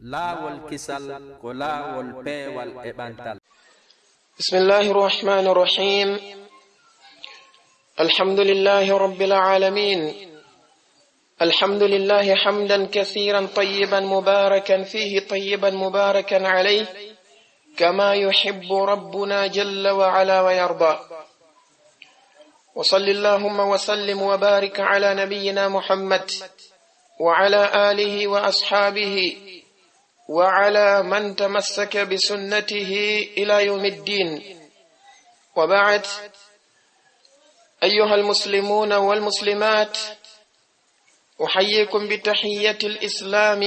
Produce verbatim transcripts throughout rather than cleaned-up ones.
Laawol kisal ko laawol peewal e ɓantal. بسم الله الرحمن الرحيم. الحمد لله رب العالمين. الحمد لله حمدا كثيرا طيبا مباركا فيه طيبا مباركا عليه كما يحب ربنا جل وعلا ويرضى. وصل اللهم وسلم وبارك على نبينا محمد وعلى آله وأصحابه وعلى من تمسك بسنته إلى يوم الدين. وبعد، أيها المسلمون والمسلمات، أحييكم بتحية الإسلام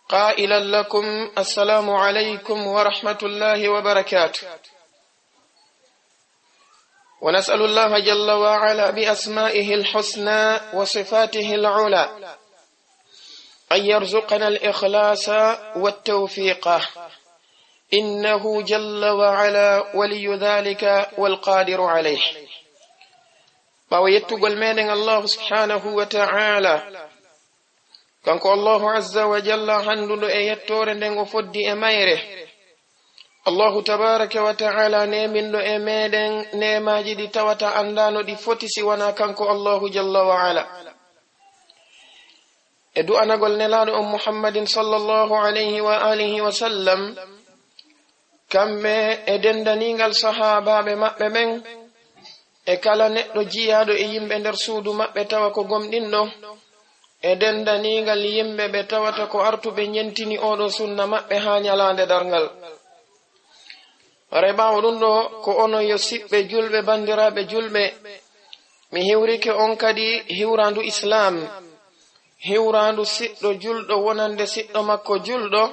قائلا لكم: السلام عليكم ورحمة الله وبركاته. ونسأل الله جل وعلا بأسمائه الحسنى وصفاته العلى أن يرزقنا الإخلاص والتوفيق، إنه جل وعلا ولي ذلك والقادر عليه. Ɓaawo yettugol meɗen Allahu subhanahu wa ta'ala, kanko Allahu azza wa jalla, handuɗo e yettoore nden o foddi e mayre. Allahu tabaraka wa ta'ala neminɗo e meɗen neemaji ɗi tawata andano ɗi foti si wona kanko Allahu jalla wa ala. E du'anagol nelaɗo on Muhammadin sallallahu alayhi wa alihi wa sallam, kamɓe e dendaningal sahaabaaɓe maɓɓe ɓen, e kala neɗɗo jiyaaɗo e yimɓe nder suudu maɓɓe tawa ko gomɗinɗo, e dendaningal yimɓe ɓe tawata ko artuɓe ñentini oɗo sunna maɓɓe haa ñalaande darngal. Haray ɓaawo ɗum ɗo, ko onon yo siɓɓe julɓe, banndiraaɓe julɓe, mi hiwrike on kadi hiwraandu Islaam, hiwraandu siɗɗo julɗo wonande siɗɗo makko julɗo,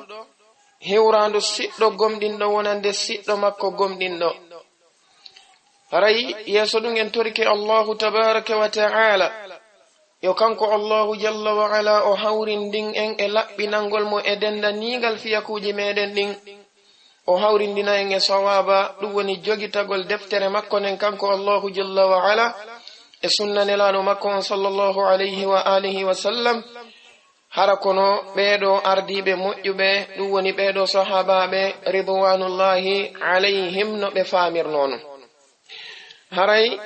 hiwraandu siɗɗo gomɗinɗo wonande siɗɗo makko gomɗinɗo. Haray yeeso ɗum en torike Allahu tabaraka wa ta'ala, yo kanko Allahu jalla wa ala o hawrindin en e laɓɓinangol mo e dendaniingal fiyakuuji meɗen ɗin. O hawrindina en e sawaaba, ɗum woni jogitagol deftere makko nden kanko Allahu jalla wa ala e sunna nelaaɗo makko on sallallahu alayhi wa alihi wa sallam. Hara kono ɓeeɗo ardiiɓe moƴƴuɓe, ɗum woni ɓeeɗo sahaabaaɓe ridwanullahi alayhim no ɓe faamirnoo non. Haray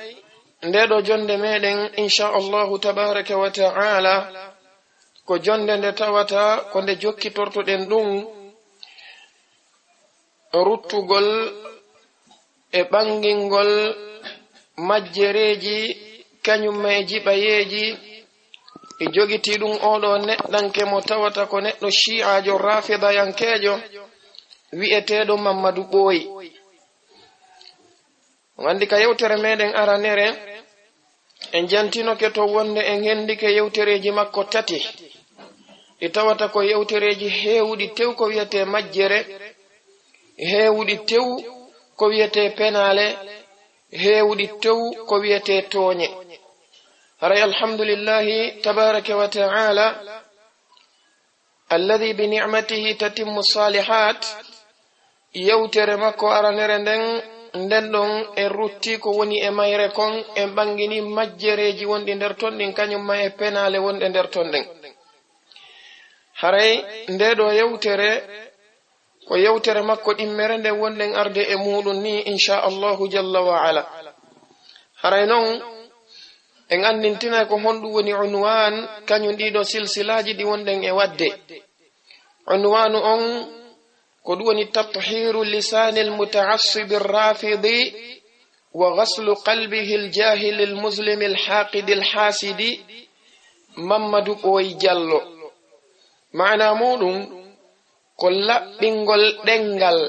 ndeɗo jonde meɗen, insha Allahu tabaraka wa ta'ala, ko jonde nde tawata ko nde jokkitortoɗen ɗum ruttugol e ɓangingol majjereeji, kañum ma e jiɓayeeji, e jogitii ɗum oɗo neɗɗanke mo tawata ko neɗɗo shi'aajo rafidayankeejo wi'eteeɗo Mammadu Ɓooyi. On anndi ka yewtere meɗen aranere, en jantinoke to wonde en hendike yewtereeji makko tati. Ɗi tawata ko yewtereeji heewuɗi tew ko wiyetee majjere, heewuɗi tew ko wiyetee penaale, heewuɗi tew ko wiyetee tooñe. Haray alhamdulillahi tabaraka wa ta'ala, alladhi bi ni'matihi tatimmu salihat, yewtere makko aranere nden, nden ɗon en rutti ko woni e mayre kon, en ɓangini majjereeji wonɗi nder ton ɗin, kañum ma e penaale wonɗe nder ton ɗen. Haray nde ɗo yewtere, ko yewtere makko ɗimmere nde wonɗen arde e muɗum ni, insha Allahu jalla wa ala. Haray non, en anndintinay ko honɗum woni unwaan, kañum ɗiɗo silsilaaji ɗi wonɗen e waɗde. Unwaanu on, ko ɗum woni tathiru lisaanil muta'assibi rafidi wa ghaslu qalbihil jaahilil muslimil haaqidil haasidi, Mammadu Ɓooyi Jallo. Maana muɗum, ko laɓɓingol ɗenngal.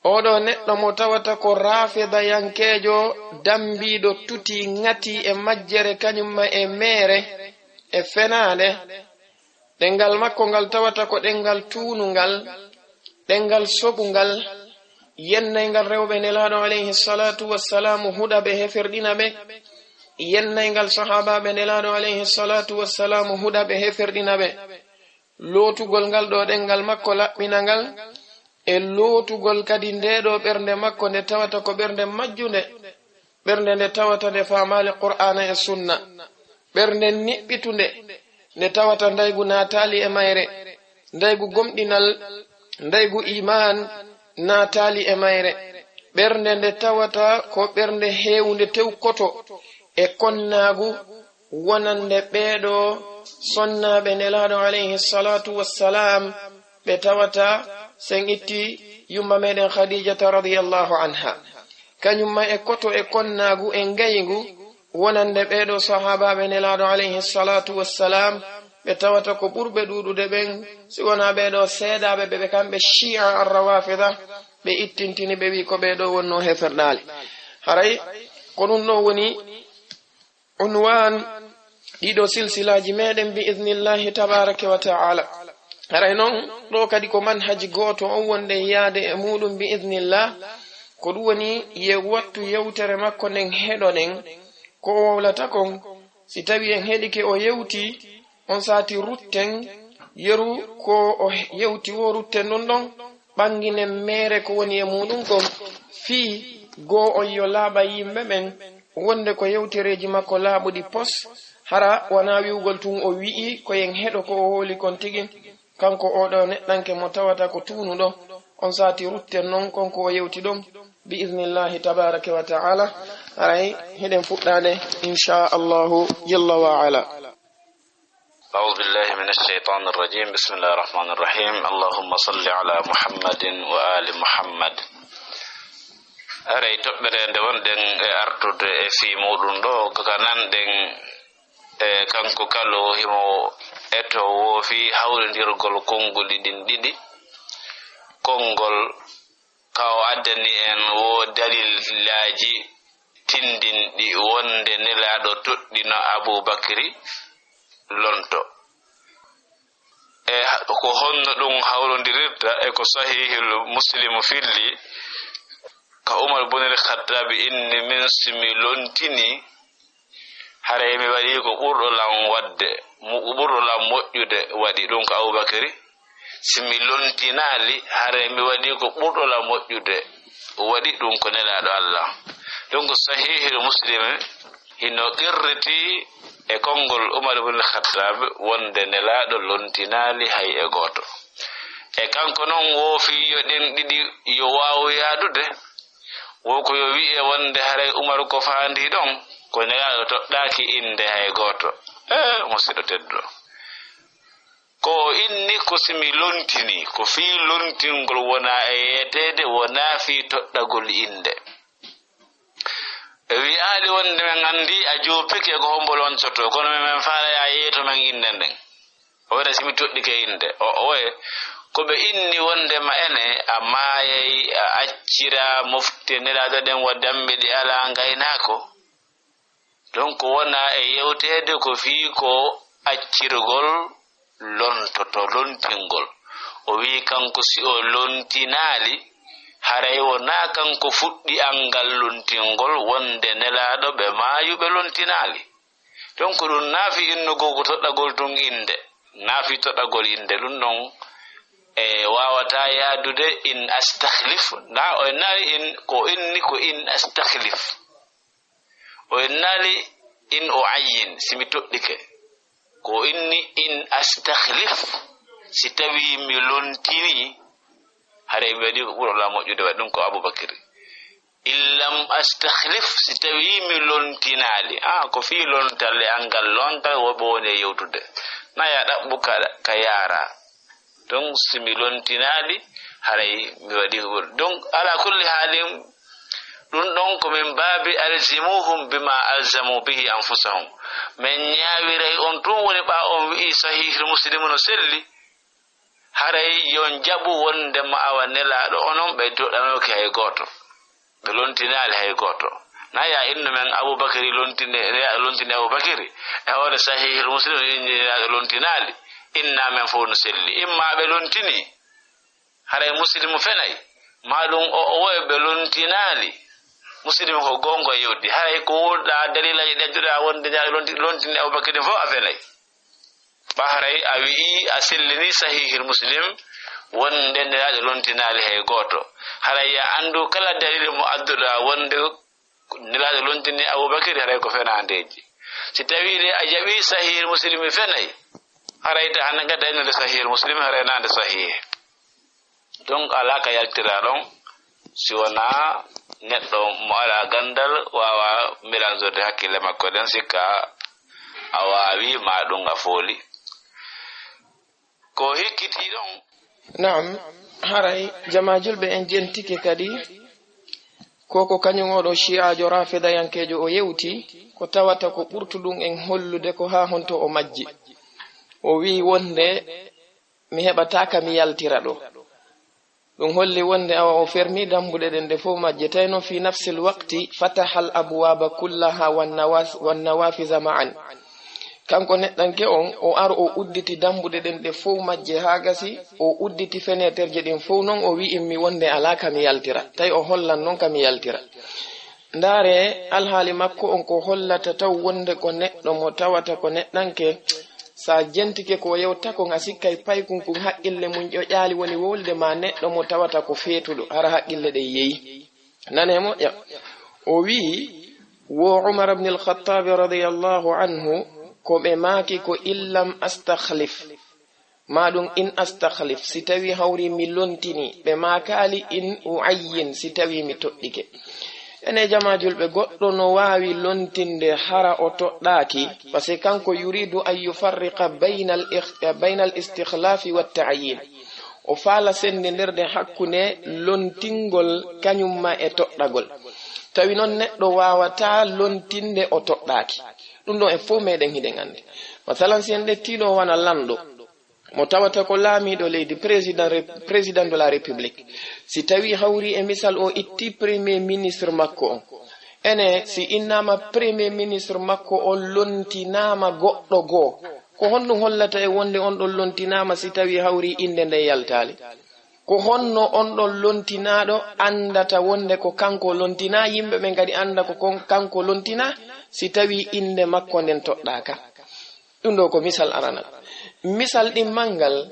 Oɗo neɗɗo mo tawata ko raafidayankeejo, dambiiɗo tuti, ŋati e majjere, kañum ma e meere, e fenaande. Ɗenngal makko ngal tawata ko ɗenngal tuunungal, ɗenngal soɓungal, yennayngal rewɓe Nelaaɗo alayhi salaatu wassalaam huɗa ɓe, heferɗina ɓe, yennayngal sahaabaaɓe Nelaaɗo alayhi salaatu wassalaam huɗa ɓe, heferɗina ɓe. Lootugol ngal ɗo ɗenngal makko laɓɓina ngal, e lootugol kadi nde ɗo ɓernde makko nde tawata ko ɓernde majjunde, ɓernde nde tawata nde faamaali Qur'aana e Sunna, ɓernde niɓɓitunde nde tawata ndaygu naataali e mayre, Ndaygu gomɗinal, ndaygu iimaan naataali e mayre. Ɓernde nde tawata ko ɓernde heewnde tewkoto e konnaagu wonande ɓeeɗo sonnaaɓe Nelaaɗo alayhi salaatu wassalaam, ɓe tawata sen itti yumma meɗen Khadijata radiyallahu anha. Kañum ma e koto e konnaagu e ngaygu wonande ɓeeɗo sahaabaaɓe Nelaaɗo alayhi salaatu wassalaam, ɓe tawata ko ɓurɓe ɗuuɗude ɓen, si wonaa ɓeeɗo seeɗaaɓe ɓe, ɓe kamɓe Shi'a Ar-Rawafida, ɓe ittintini, ɓe wi ko ɓeeɗo wonno heferɗaali. Haray ko ɗum ɗo woni unwaan ɗiɗo silsilaaji meɗen bi idnillahi tabaraka wa ta'ala. Haray non ɗo kadi ko manhaji gooto on wonde yaade e muɗum bi idnillah. Ko ɗum woni ye wattu yewtere makko nden heɗoɗen ko o wowlata kon. Si tawi en heɗike o yewti, on sati rutten yeru ko o yewti wo, rutten ɗum ɗon, ɓanginen meere ko woni e muɗum kon, fii goo on yo laaɓa yimɓe ɓen, wonde ko yewtereeji makko laaɓuɗi pos, hara wonaa wi'ugol tun o wi'i ko yen heɗo ko o hooli kon tigi, kanko oo ɗoo neɗɗanke mo tawata ko tuunuɗo, on sati rutten non kon ko o yewti ɗon, bi idnillahi tabaraka wa ta'ala, haray hiɗen fuɗɗaade, insha Allahu jalla wa ala. أعوذ بالله من الشيطان الرجيم. بسم الله الرحمن الرحيم. اللهم صل على محمد وآل محمد. Haray toɓɓere nde wonɗen e artude e fii muɗum ɗo, ko ka nanɗen e kanko kalo himo eto wo fii hawrindirgol konnguli ɗin ɗiɗi. Konngol ka o addani en wo dalilaaji tindinɗi wonde Nelaaɗo toɗɗino Abuu Bakri lonto. E ko honno ɗum hawrondirirta e ko Sahihul Muslimu filli, ka Umar bunil Khattabi inni, min si mi lontini, haray mi waɗi ko ɓurɗo lan waɗde, mo ɓurɗo lan moƴƴude waɗi ɗum ko Abubakari. Si mi lontinaali, haray mi waɗi ko ɓurɗo lan moƴƴude waɗi ɗum ko Nelaaɗo Allah. Ɗum ko Sahihul Muslim hino qirriti e konngol Umar ibn Khattab wonde Nelaaɗo lontinaali hay e gooto. E kanko non woo fii yo ɗen ɗiɗi yo waawu yaadude, woo ko yo wi'e wonde haray Umaru ko faandii ɗon, ko Nelaaɗo toɗɗaaki innde hay gooto. Ee, musiɗɗo tedduɗo. Ko o inni ko si mi lontini, ko fii lontingol wonaa e yeeteede, wonaa fii toɗɗagol innde. Ɓe wi'aali wonde men anndi a joopike ko hombo loncotoo, kono men, men faalaa a yeeto men innde nden. O waɗa si mi toɗɗike innde. O, o waye, ko ɓe inni wonde ma ene, a maayay, a accira mofte Nelaaɗo ɗen wa dambe ɗi alaa ngaynaako. Donc wonaa e yewteede ko fii ko accirgol lontoto, lontingol. O wi'i kanko si o lontinaali, haray wonaa kanko fuɗɗi anngal lontingol wonde Nelaaɗo ɓe maayuɓe lontinaali. Donc ɗum naafi innugol ko toɗɗagol tun innde, naafi toɗɗagol innde, ɗum ɗon e waawataa yaadude in astakhlif, na o innaali in, ko inni ko in astakhlif. O innaali in o ayyin, si mi toɗɗike. Ko inni in astakhlif, si tawi mi lontini, haray mi waɗi ko ɓurɗo lan moƴƴude waɗi ɗum ko Abubakri. In lam astakhlif, si tawi mi lontinaali. Ah, ko fii lontal e anngal lontal woɓɓe woni e yewtude. Na ya ɗaɓɓu ka, ka yaara. Donc si mi lontinaali, haray mi waɗi ko ɓuri. Donc ala kulli haalin, ɗum ɗon ko min baabi alzimuhum bima alzamu bihi anfusahum. Men ñaawiray on tun woni ɓaa on wi'i Sahihul Muslim no selli. Haray yo on jaɓu wonde ma awa Nelaaɗo onon ɓe toɗɗanooki hay gooto. Ɓe lontinaali hay gooto. Na ya innu men Abubakari lontini, lontini Abubakari. E hoore Sahihul Muslim inni Nelaaɗo lontinaali. Inna men fof no selli. Imma ɓe lontini. Haray Muslimu fenay. Maa ɗum o, o woye ɓe lontinaali. Muslimu ko goonga e yewti. Haray ko wurɗa dalilaji ɗedduɗa wonde Nelaaɗo lonti-, lontini Abubakari fof a fenay. Ɓa haray a wi'i, a sellini Sahihil Muslim, wonde Nelaaɗo lontinaali hay gooto. Haray ya anndu kala dalil mo adduɗa wonde Nelaaɗo lontini Abubakari, haray ko fenaandeeji. Si tawii de a jaɓii Sahihil Muslim fenay, Haray ta hannde ngadda ino nde sahih muslim, haray na nde sahih. Donc alaa ka yaltira ɗon si wonaa neɗɗo mo alaa ganndal waawa miranzorde hakkille makko ɗen, sikka a waawi ma ɗum a fooli. Ko hikkiti ɗon. Naam, haray jamaajulɓe en jentike kadi ko ko kañum oɗo shi'aajo rafidayankeejo o yewti, ko tawata ko ɓurtuɗum en hollude ko haa honto o majji. O wi'i wonde mi heɓataa ka mi yaltira ɗo. Ɗum holli wonde awa o fermi dambuɗe ɗen ɗe fof majje, tawi noon fi nafsil waqti fatahal abwaaba kullaha wan nawas-, wan nawafiza ma'an. Kanko neɗɗanke on, o ar o udditi dambuɗe ɗen ɗe fof majje haa gasi, o udditi feneterje ɗin fof noon, o wi'immi wonde alaa ka mi yaltira, tawi o hollan noon ka mi yaltira. Ndaare alhaali makko on ko hollata taw wonde ko neɗɗo mo tawata ko neɗɗanke, so a jentike ko yewta kon a sikkay paykun kun haqqille mun ƴoƴaali woni wolde ma neɗɗo mo tawata ko feetuɗo, hara haqqille ɗen yeeyi. Nane moƴƴa. O wi'i, wo Umar ibn al-Khattabi radiyallahu anhu, ko ɓe maaki ko illam astakhlif. Maa ɗum in astakhlif, si tawii hawri mi lontini, ɓe maakaali in uayyin, si tawii mi toɗɗike. Ene jamaajulɓe, goɗɗo no waawi lontinde hara o toɗɗaaki, parce que kanko yuridu an yufarriqa baynal ikh-, baynal istikhlafi wa ta'yin. O faala senndindirde hakkunde lontingol kañum ma e toɗɗagol. Tawi noon neɗɗo waawataa lontinde o toɗɗaaki. Ɗum ɗo en fof meɗen hiɗen anndi. Masalan, si en ƴettii ɗo wona lanɗo, mo tawata ko laamiiɗo leydi, président ré-, président de la République, si tawii hawri e misal o itti premier ministre makko on, ene si innaama premier ministre makko on lontinaama goɗɗo goo, ko honɗum hollata e wonde on ɗon lontinaama si tawii hawri innde nden yaltaali? Ko honno on ɗon lontinaaɗo anndata wonde ko kanko lontinaa, yimɓe ɓen kadi annda ko kon-, kanko lontinaa si tawii innde makko nden toɗɗaaka? Ɗum ɗo ko misal aranal. Misal ɗimmal ngal,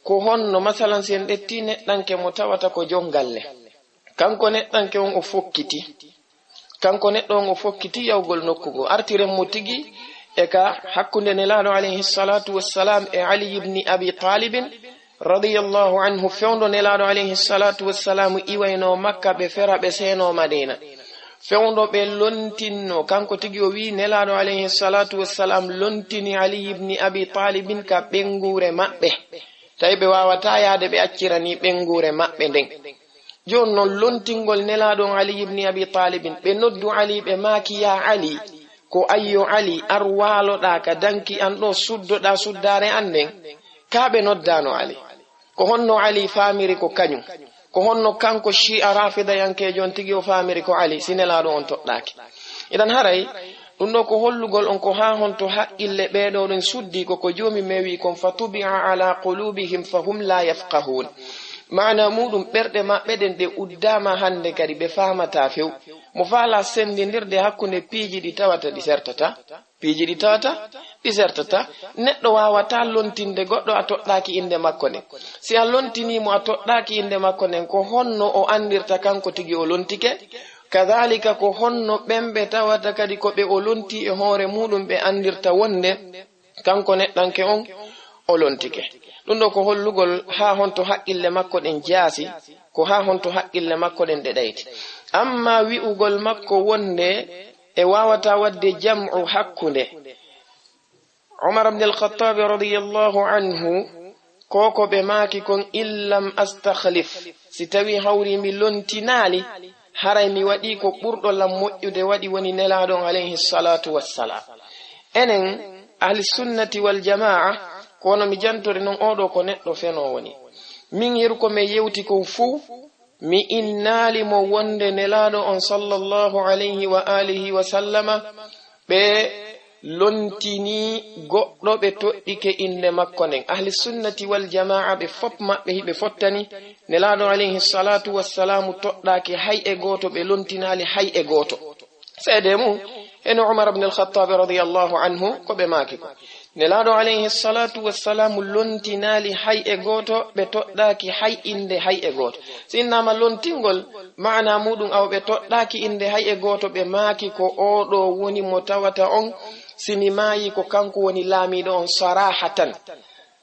ko honno, masalan, si en ƴettii neɗɗanke mo tawata ko jon galle. Kanko neɗɗanke on o fokkiti. Kanko neɗɗo on o fokkiti yawgol nokku goo. Artiren mo tigi e ka hakkunde Nelaaɗo alayhi salatu wassalam e Ali ibn Abi Talibin radiyallahu anhu, fewndo Nelaaɗo alayhi salatu wassalam iwayno Makka, ɓe fera, ɓe seeno Madina. Fewndo ɓe lontinno, kanko tigi o wi'i Nelaaɗo alayhi salatu wassalam lontini Ali ibn Abi Talibin ka ɓeynguure maɓɓe. Tawi ɓe waawataa yaade ɓe accirani ɓeynguure maɓɓe nden. Jooni noon lontingol Nelaaɗo on Ali ibn Abi Talibin, ɓe noddu Ali, ɓe maaki, "Ya Ali, ko ayyo Ali, ar waaloɗaa ka danki an ɗo, suddoɗaa suddaare an nden?" Kaa ɓe noddaano Ali. Ko honno Ali faamiri ko kañum? Ko honno kanko Shi'a Rafidayankeejo on tigi o faamiri ko Ali, si Nelaaɗo on toɗɗaaki? Idan haray, ɗum ɗo ko hollugol on ko haa honto haqqille ɓee ɗo ɗon suddi ko ko Joomi men wi'i kon, "Fa tubi'a ala qulubihim fa hum la yafqahun." Maana muuɗum, ɓerɗe maɓɓe ɗen ɗe uddaama hannde kadi ɓe faamataa few. Mo faala senndindirde hakkunde piiji ɗi tawata ɗi sertata. Piiji ɗi tawata, ɗi sertata. Neɗɗo waawataa lontinde goɗɗo a toɗɗaaki innde makko nden. Si a lontinii mo a toɗɗaaki innde makko nden, ko honno o anndirta kanko tigi o lontike? Kadaalika, ko honno ɓen ɓe tawata kadi ko ɓe o lontii e hoore muuɗum ɓe anndirta wonde kanko neɗɗanke on o lontike? Ɗum ɗo ko hollugol haa honto haqqille makko ɗen jaasi, ko haa honto haqqille makko ɗen ɗe ɗayti. Amma wi'ugol makko wonde e waawataa waɗde jam'u hakkunde Umar ibn al-Khattab radiyallahu anhu, ko ko ɓe maaki kon, "In lam astakhlif," si tawii hawri mi lontinaali, haray mi waɗii ko ɓurɗo lan moƴƴude waɗi woni Nelaaɗo on alayhi salatu wassalam. Enen ahli sunnati wal jamaa, ko no mi jantori non, oɗo ko neɗɗo fenoowo ni. Min yeru ko men yewti kon fuu, mi innaali mo wonde Nelaaɗo on sallallahu alayhi wa alihi wa sallama, ɓe lontini goɗɗo ɓe toɗɗike innde makko nden. Ahli sunnati wal jamaa ɓe fop maɓɓe hiɓe fottani. Nelaaɗo alayhi salatu wassalamu toɗɗaaki hay e gooto, ɓe lontinaali hay e gooto. Seede mum, eno Umar ibn al-Khattab radiyallahu anhu, ko ɓe maaki ko. Nelaaɗo alayhi salatu wassalamu lontinaali hay e gooto, ɓe toɗɗaaki hay innde hay e gooto. Si innaama lontingol, maana muɗum aw ɓe toɗɗaaki innde hay e gooto, ɓe maaki ko oɗo woni mo tawata on, si mi maayi ko kanko woni laamiiɗo on sarahatan.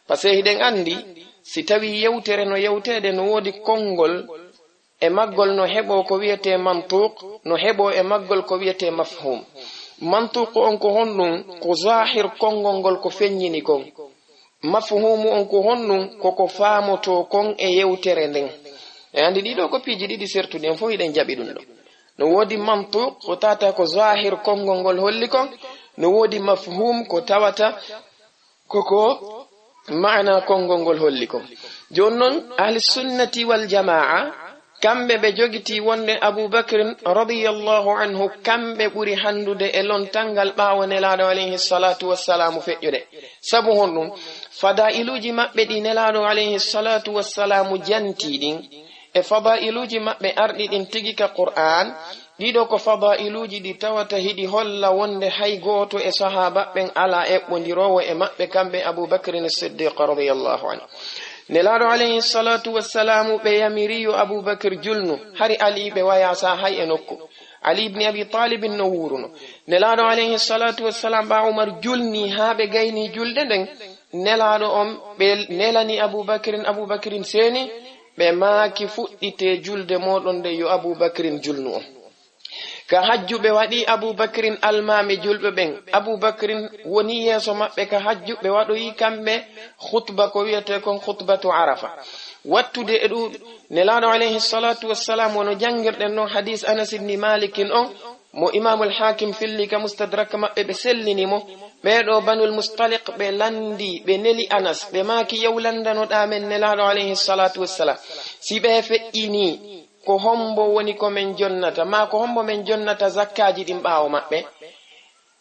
Parce que hiɗen anndi, si tawii yewtere no yewteede, no woodi konngol e maggol no heɓoo ko wiyetee mantuq, no heɓoo e maggol ko wiyetee mafhum. Mantuq on ko honɗum? Ko zahir konngol ngol ko feññini kon. Mafhumu on ko honɗum? Ko ko faamotoo kon e yewtere nden. E anndi ɗiɗo ko piiji ɗiɗi sertuɗi, en fof hiɗen jaɓi ɗum ɗo. No woodi mantuq, ko tawata ko zahir konngol ngol holli kon. No woodi mafhum, ko tawata koko maana konngol ngol holli kon. Jooni non, ahli sunnati wal jamaa, kamɓe ɓe jogitii wonde Abu Bakrin radiyallahu anhu, kamɓe ɓuri hanndude e lontal ngal ɓaawo Nelaaɗo alayhi salatu wassalamu feƴƴude. Sabu honɗum? Fadailuuji maɓɓe ɗi Nelaaɗo alayhi salatu wassalamu jantii ɗin, e fadailuuji maɓɓe arɗi ɗin tigi ka Qur'an, ɗiɗo ko fadailuuji ɗi tawata hiɗi holla wonde hay gooto e sahaaba ɓen alaa eɓɓondiroowo e maɓɓe, kamɓe Abu Bakrin Siddiq radiyallahu anhu. Nelaaɗo alayhi salatu wassalamu ɓe yamiri yo Abu Bakr julnu, hari Ali ɓe wayaa sa hay e nokku. Ali ibn Abi Talib no wuuruno. Nelaaɗo alayhi salatu wassalam ɓa Umar julni haa ɓe gayni julde nden. Nelaaɗo on ɓe nelani Abu Bakrin, Abu Bakrin seeni, ɓe maaki fuɗɗitee julde mooɗon nde yo Abu Bakrin julnu on. Ka hajju ɓe waɗi Abu Bakrin almaami julɓe ɓen. Abu Bakrin woni yeeso maɓɓe ka hajju, ɓe waɗoyi kamɓe khutba ko wiyetee kon khutbatu Arafa. Wattude e ɗum, Nelaaɗo alayhi salatu wassalam, wono janngirɗen non hadis Anas ibn Malikin on, mo Imamul Hakim filli ka Mustadrak maɓɓe, ɓe sellini mo. Ɓee ɗo Banul Mustaliq ɓe lanndi, ɓe neli Anas, ɓe maaki, "Yow lanndanoɗaa men Nelaaɗo alayhi salatu wassalam, si ɓe feƴƴinii, ko hombo woni ko men jonnata, maa ko hombo men jonnata zakkaaji ɗin ɓaawo maɓɓe?"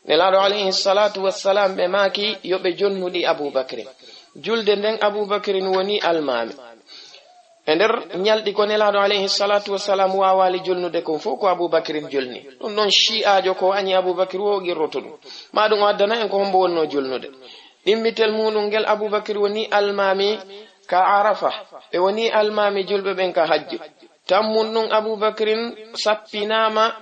Nelaaɗo alayhi salatu wassalam ɓe maaki yo ɓe jonnuɗi Abu Bakrin. Julde nden Abu Bakrin woni almaami. E nder ñalɗi ko Nelaaɗo alayhi salatu wassalam waawaali julnude kon fof, ko Abu Bakrin julni. Ɗum ɗon Shi'aajo ko añi Abu Bakr wo o qirroto ɗum. Ma ɗum o addana en ko hombo wonno julnude. Ɗimmitel muɗum ngel, Abu Bakr woni almaami ka Arafa. Ɓe woni almaami julɓe ɓen ka hajju. Tammun ɗum Abu Bakrin sappinaama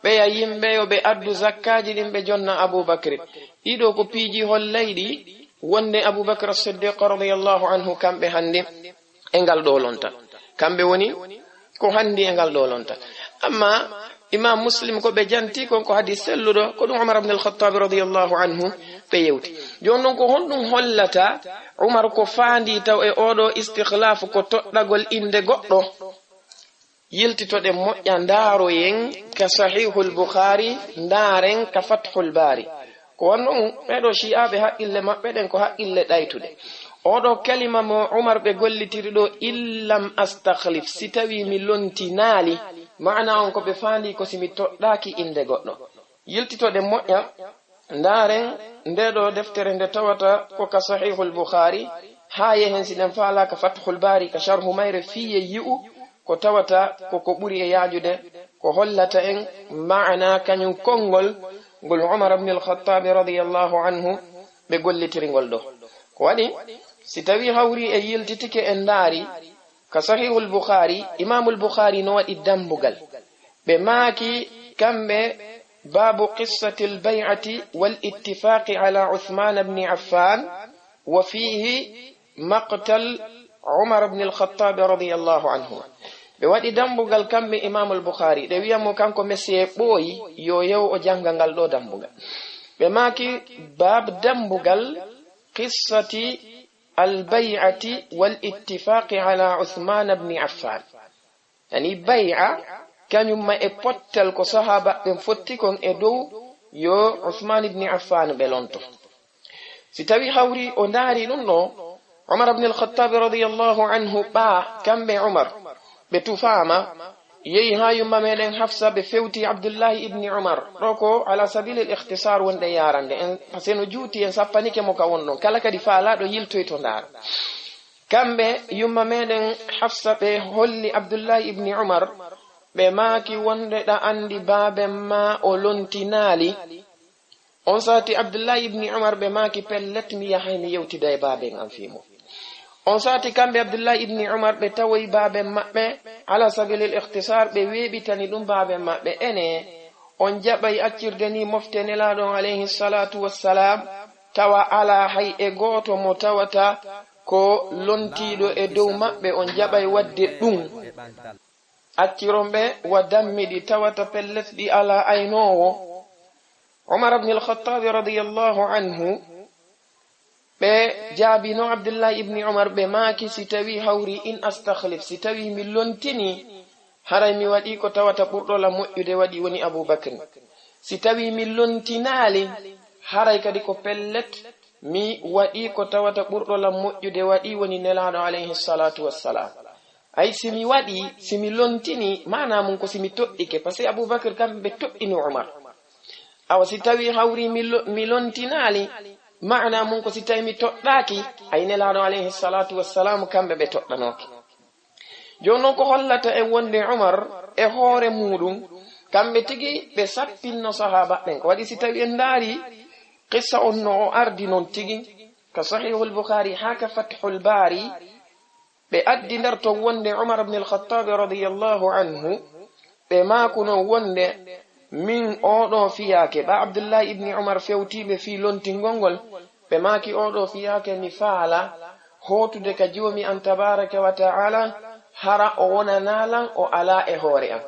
ɓeya yimɓe yo ɓe addu zakkaaji ɗin ɓe jonna Abu Bakrin. Ɗiɗo ko piiji hollayɗi wonde Abu Bakr As-Siddiq radiyallahu anhu kamɓe hannde e ngal ɗo lontal. Kamɓe woni ko hanndi e ngal ɗo lontal. Amma Imam Muslim ko ɓe janti kon ko hadis selluɗo, ko ɗum Umar ibn al-Khattab radiyallahu anhu ɓe yewti. Jooni non ko honɗum hollata Umar ko faandi taw e oɗo istikhlaf ko toɗɗagol innde goɗɗo? Yiltitoɗen moƴƴa, ndaaroyen ka Sahihul Bukhari, ndaaren ka Fathul Bari. Ko wanno ɗum, ɓeeɗo Shi'aaɓe haqqille maɓɓe ɗen ko haqqille ɗaytuɗe. Oɗo kalima mo Umar ɓe gollitiri ɗo, "Illam astakhlif", si tawi mi lontinaali, maana on ko ɓe faandi ko si mi toɗɗaaki innde goɗɗo. Yiltitoɗen moƴƴa, ndaaren nde ɗo deftere nde tawata ko ka Sahihul Bukhari, haa yehen si ɗen faala ka Fathul Bari, ka Sharhu Mayre, fii e yi'u ko tawata ko ko ɓuri e yaajude, ko hollata en maana kañum konngol ngol Umar ibn al-Khattab radiyallahu anhu ɓe gollitiri ngol ɗo. Ko waɗi, si tawi hawri e yiltitike en ndaari ka Sahihul Bukhari, Imamul Bukhari no waɗi dambugal. Ɓe maaki kamɓe, "Babu qissatil bay'ati wal ittifaqi ala Uthman ibn Affan, wa fihi maqtal Umar ibn al-Khattab radiyallahu anhu." Ɓe waɗi dambugal kamɓe Imamul Bukhari, ɗe wi'a mo kanko Messie ɓooyi, yo yew o jannga ngal ɗo dambugal. Ɓe maaki, "Bab dambugal qissati al bay'ati wal ittifaqi ala Uthman ibn Affan." Yani bay'a, kañum ma e pottal ko sahaaba ɓen fotti kon e dow yo Usman ibn Affan ɓe lonto. Si tawi hawri o ndaari ɗum ɗo, Umar ibn al-Khattab radiyallahu anhu ɓa kamɓe Umar, ɓe tufaama, yehi haa yumma meɗen Hafsa, ɓe fewti Abdullahi ibn Umar. Ɗo ko ala sabilil ikhtisar wonde yarande en, parce que no juuti en sappanike mo ka won ɗon. Kala kadi faalaaɗo yiltoyto ndaara. Kamɓe yumma meɗen Hafsa ɓe holli Abdullahi ibn Umar, ɓe maaki wonde ɗa anndi baaben ma o lontinaali. On saati Abdullahi ibn Umar ɓe maaki, "Pellet, mi yahay mi yewtida e baaben am fii mo." On saati kamɓe Abdullahi ibn Umar ɓe tawoyi baaben maɓɓe, ala sabilil ikhtisar ɓe weeɓitani ɗum baaben maɓɓe, "Ene, on jaɓay accirde ni mofte Nelaaɗo on alayhi salatu wassalam, tawa alaa hay e gooto mo tawata ko lontiiɗo e dow maɓɓe, on jaɓay waɗde ɗum. Acciron ɓe wa dammiɗi tawata pellet ɗi alaa aynoowo. Umar ibn al-Khattabi radiyallahu anhu, ɓe jaabino Abdullahi ibni Umar, ɓe maaki, "Si tawi hawri in astakhlif, si tawi mi lontini, haray mi waɗi ko tawata ɓurɗo lan moƴƴude waɗi woni Abu Bakr. Si tawi mi lontinaali, haray kadi ko pellet mi waɗi ko tawata ɓurɗo lan moƴƴude waɗi woni Nelaaɗo alayhi salatu wassalam." Ay, si mi waɗi, si mi lontini, maana mun ko si mi toɗɗike, parce que Abu Bakr kamɓe ɓe toɗɗini Umar. Awa, si tawi hawri mi lo-, mi lontinaali, maana mun ko si tawi mi toɗɗaaki, ay Nelaaɗo alayhi salatu wassalam kamɓe ɓe toɗɗanooke. Jooni non ko hollata en wonde Umar e hoore muuɗum, kamɓe tigi ɓe sappinno sahaaba ɓen. Ko waɗi si tawi en ndaari qissa on no o ardi non tigi, ka Sahihul Bukhari haa ka Fathul Bari, ɓe addi nder ton wonde Umar ibn al-Khattab radiyallahu anhu, ɓe maakuno wonde, "Min oɗo fiyaake." Ɓa Abdullahi ibni Umar fewtiiɓe fii lontingol ngol, ɓe maaki, "Oɗo fiyaake mi faala hootude ka Joomi an tabaraka wa ta'ala, hara o wonanaa lan o alaa e hoore an."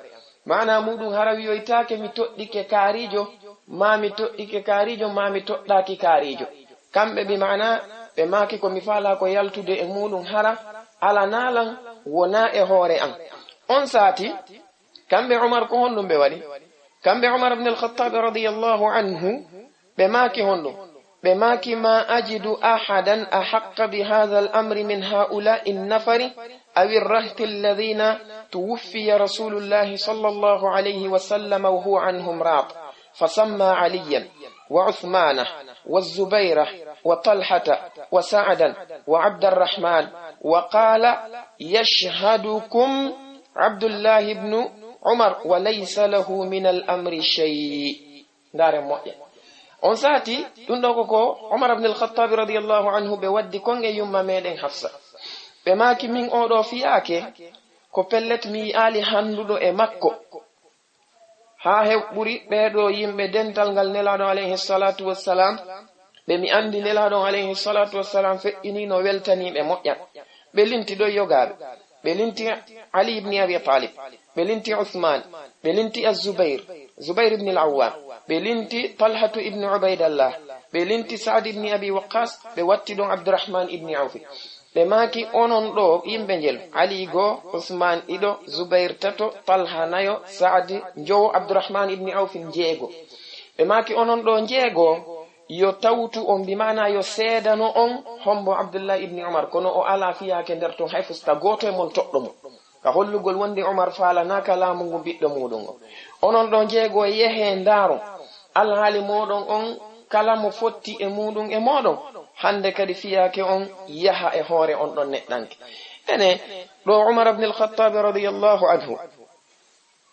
Maana muuɗum hara wiyoytaake mi toɗɗike kaarijo, maa mi toɗɗike kaarijo, maa mi toɗɗaaki kaarijo. Kamɓe bi maana ɓe maaki ko mi faala ko yaltude e muuɗum hara alanaa lan wonaa e hoore an. On saati, kamɓe Umar ko honɗum ɓe waɗi? Kamɓe Umar ibn al-Khattab radiyallahu anhu, ɓe maaki honɗum? Ɓe maaki, "Ma ajidu ahadan ahaqqa bi hadha al-amri min ha'ula'i an-nafari aw ar-rahti alladhina tuwuffiya Rasulullahi sallallahu alayhi wa sallam wa huwa anhum rad." Fasamma Aliyan wa Uthmana wa Zubaira wa Talhata wa Sa'adan wa Abdarrahman wa qala, "Yashhadukum Abdullahi ibn Umar wa laysa lahu min al-amri shay." Ndaare moƴƴa. On saati, ɗum ɗo ko ko Umar ibn al-Khattab radiyallahu anhu ɓe waddi kon e yumma meɗen Hafsa. Ɓe maaki, "Min oɗo fiyaake, ko pellet mi yi'aali handuɗo e makko. Haa hew ɓuri ɓeeɗo yimɓe dental ngal Nelaaɗo alayhi salatu wassalam, ɓe mi andi Nelaaɗo alayhi salatu wassalam feƴƴini no weltaniiɓe moƴƴa." Ɓe linti ɗo yogaaɓe. Ɓe linti Ali ibn Abi Talib. Ɓe linti Uthman. Ɓe linti Az-Zubair, Zubair ibn al-Awwam. Ɓe linti Talhatu ibn Ubaidallah. Ɓe linti Sa'd ibn Abi Waqqas. Ɓe watti ɗon Abdurrahman ibn Awf. Ɓe maaki, "Onon ɗo yimɓe njel, Ali goo, Usman ɗiɗo, Zubair tato, Talha nayo, Sa'd njowo, Abdurrahman ibn Awf njeego." Ɓe maaki, "Onon ɗo njeego, yo tawtu on, bi maana yo seedano on hombo Abdullah ibn Umar, kono o alaa fiyaake nder ton hay fusta gooto e mon toɗɗo mo." Ka hollugol wonde Umar faalanaaka laamu ngu ɓiɗɗo muuɗum o. "Onon ɗo njeego, yehee ndaaron alhaali mooɗon on, kala mo fotti e muuɗum e mooɗon, hande kadi fiyaake on yaha e hoore on ɗon neɗɗanke." Ene, ɗo Umar ibn al-Khattab radiyallahu anhu,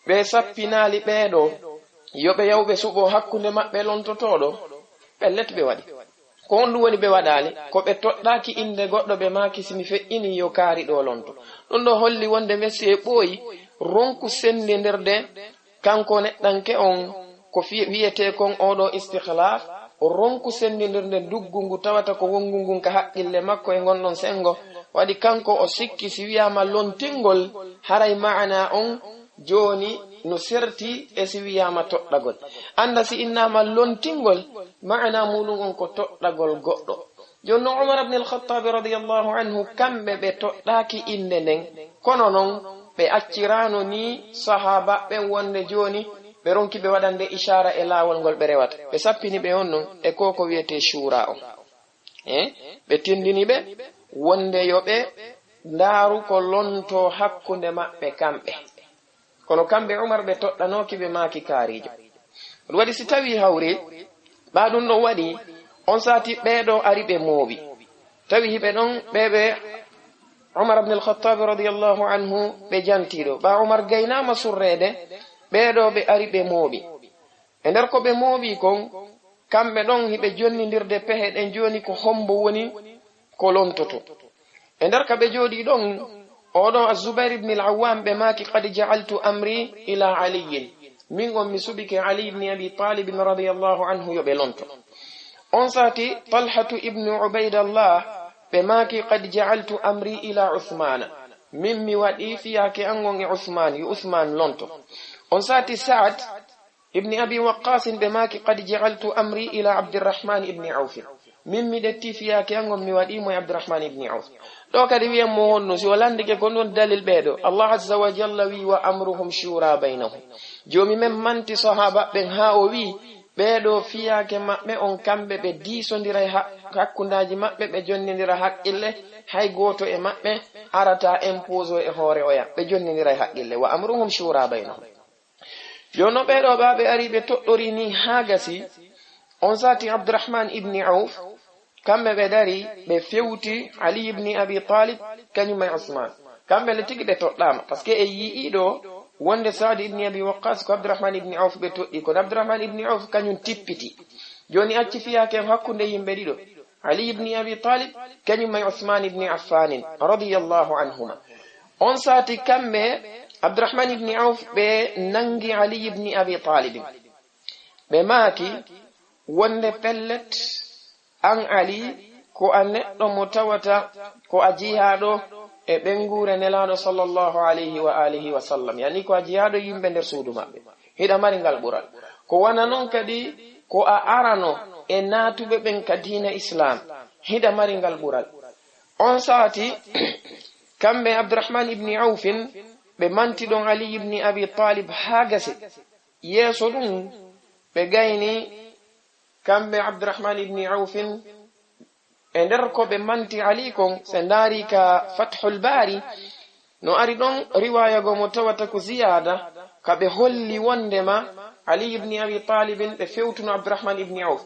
ɓe sappinaali ɓeeɗo, yo ɓe yaw ɓe suɓo hakkunde maɓɓe lontotooɗo, pellet ɓe waɗi. Ko honɗum woni ɓe waɗaali? Ko ɓe toɗɗaaki innde goɗɗo, ɓe maaki, "Si mi feƴƴini, yo kaari ɗo lonto." Ɗum ɗo holli wonde Messi e ɓooyi ronku senndindirde kanko neɗɗanke on ko fi-, wiyetee kon oɗo istikhlaf, o ronku senndindirde nduggu ngu tawata ko wonngu ngun ka haqqille makko e ngon ɗon senngo. Waɗi kanko o sikki si wiyaama lontingol, haray maana on jooni no serti e si wiyaama toɗɗagol. Annda si innaama lontingol, maana muuɗum on ko toɗɗagol goɗɗo. Jooni non Umar ibn al-Khattab radiyallahu anhu, kamɓe ɓe toɗɗaaki innde nden, kono non ɓe acciraano ni sahaaba ɓen wonde jooni ɓe ronki ɓe waɗande ishaara e laawol ngol ɓe rewata. Ɓe sappini ɓe on non e ko ko wiyetee shuura on. Eh? Ɓe tindini ɓe wonde yo ɓe ndaaru ko lonto hakkunde maɓɓe kamɓe. Kono kamɓe Umar ɓe toɗɗanooki, ɓe maaki kaariijo. Ɗum waɗi si tawii hawri, ɓaa ɗum ɗon waɗi, on saati ɓeeɗo ari ɓe mooɓi. Tawi hiɓe ɗon ɓe ɓe Umar ibn al-Khattab radiyallahu anhu ɓe jantiiɗo. Ɓaa Umar gaynaama surreede, ɓeeɗo ɓe ari ɓe mooɓi. E nder ko ɓe mooɓi kon, kamɓe ɗon hiɓe jonnindirde pehe ɗen jooni ko hombo woni ko lontoto. E nder ka ɓe jooɗii ɗon, oɗo Az-Zubair ibn al-Awwam ɓe maaki, "Qad ja'altu amri ila Aliyyin." Min on mi suɓike Ali ibn Abi Talib radiyallahu anhu yo ɓe lonto. On saati Talhatu ibn Ubaidallah Ɓe maaki, "Qad ja'altu amri ila Usmana." Min mi waɗi fiyaake an on e Usman, yo Usman lonto. On sati Sa'ad ibni Abi Waqqasin ɓe maaki, "Qad ja'altu amri ila Abdirrahman ibni Auf." Min mi ɗetti fiyaake an on mi waɗi mo e Abdirrahman ibni Auf. Ɗo kadi wiyan mo honno, si o landike ko ɗon dalil ɓeeɗo. Allah Azza wa Jalla wi, "Wa amruhum shura baynahum." Joomi men manti sahaba ɓen haa o wi, "Ɓeeɗo fiyaake maɓɓe on kamɓe ɓe diisondiray ha-, hakkundaaji maɓɓe, ɓe jonnindira haqqille, hay gooto e maɓɓe arata imposo e hoore oya, ɓe jonnindira e haqqille, wa amruhum shura baynahum." Jooni ɓeeɗo ɓa ɓe ari ɓe toɗɗori ni haa gasi, on sati Abdurrahman ibni Auf, kamɓe ɓe dari ɓe fewti Ali ibni Abi Talib, kañum e Usman. Kamɓe le tigi ɓe toɗɗaama, parce que e yi'i ɗo wonde Saad ibni Abi Waqqas ko Abdurrahman ibni Auf ɓe toɗɗi, kono Abdurrahman ibni Auf kañum tippiti. Jooni acci fiyaake hakkunde yimɓe ɗiɗo. Ali ibni Abi Talib, kañum e Usman ibni Affanin, radiyallahu anhuma. On sati kamɓe, Abdurrahman ibni Auf, ɓe nangi Ali ibni Abi Talibin. Ɓe maaki wonde pellet, an Ali, ko a neɗɗo mo tawata ko a jiyaaɗo e ɓeynguure Nelaaɗo sallallahu alayhi wa alihi wa sallam. Yani ko a jiyaaɗo yimɓe nder suudu maɓɓe. Hiɗa mari ngal ɓural. Ko wana non kadi ko a arano e naatuɓe ɓen ka diina Islam. Hiɗa mari ngal ɓural. On sati, kamɓe Abdurrahman ibni Aufin, ɓe manti ɗon Ali ibni Abi Talib haa gasi. Yeeso ɗum, ɓe gayni kamɓe Abdurrahman ibni Aufin, e nder ko ɓe manti Ali kon, se ndaari ka Fathul Bari, no ari ɗon riwaya go mo tawata ko ziyaada, ka ɓe holli wondema Ali ibni Abi Talibin ɓe fewtuno Abdurrahman ibni Auf.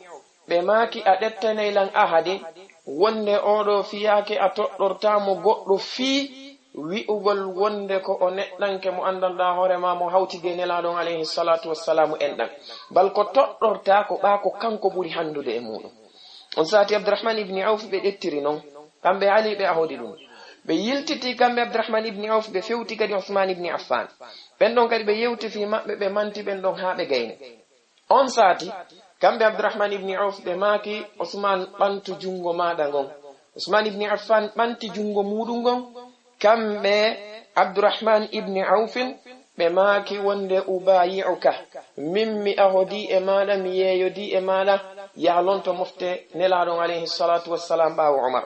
Ɓe maaki, "A ɗettanay lan ahadi, wonde oɗo fiyaake a toɗɗorta mo goɗɗo fii wi'ugol wonde ko o neɗɗanke mo anndanɗaa hoore ma, mo hawtidi e Nelaaɗo on alayhi salatu wassalamu enɗan. Bal ko toɗɗorta ko ɓaa ko kanko ɓuri hanndude e muɗum." On sati Abdurrahman ibni Auf ɓe ɗettiri non, kamɓe Ali ɓe ahodi ɗum. Ɓe yiltiti kamɓe Abdurrahman ibni Auf, ɓe fewti kadi Usman ibni Affan. Ɓen ɗon kadi ɓe yewti fii maɓɓe, ɓe manti ɓen ɗon haa ɓe gayni. On sati, kamɓe Abdurrahman ibni Auf ɓe maaki, "Usman, ɓantu junngo maaɗa ngon." Usman ibni Affan ɓanti junngo muuɗum ngon, kamɓe Abdurrahman ibni Aufin ɓe maaki wonde, "Ubayi'uka, min mi ahodi e maaɗa, mi yeeyodi e maaɗa, yaa lonto mofte Nelaaɗo on alayhi salatu wassalam ɓaawo Umar."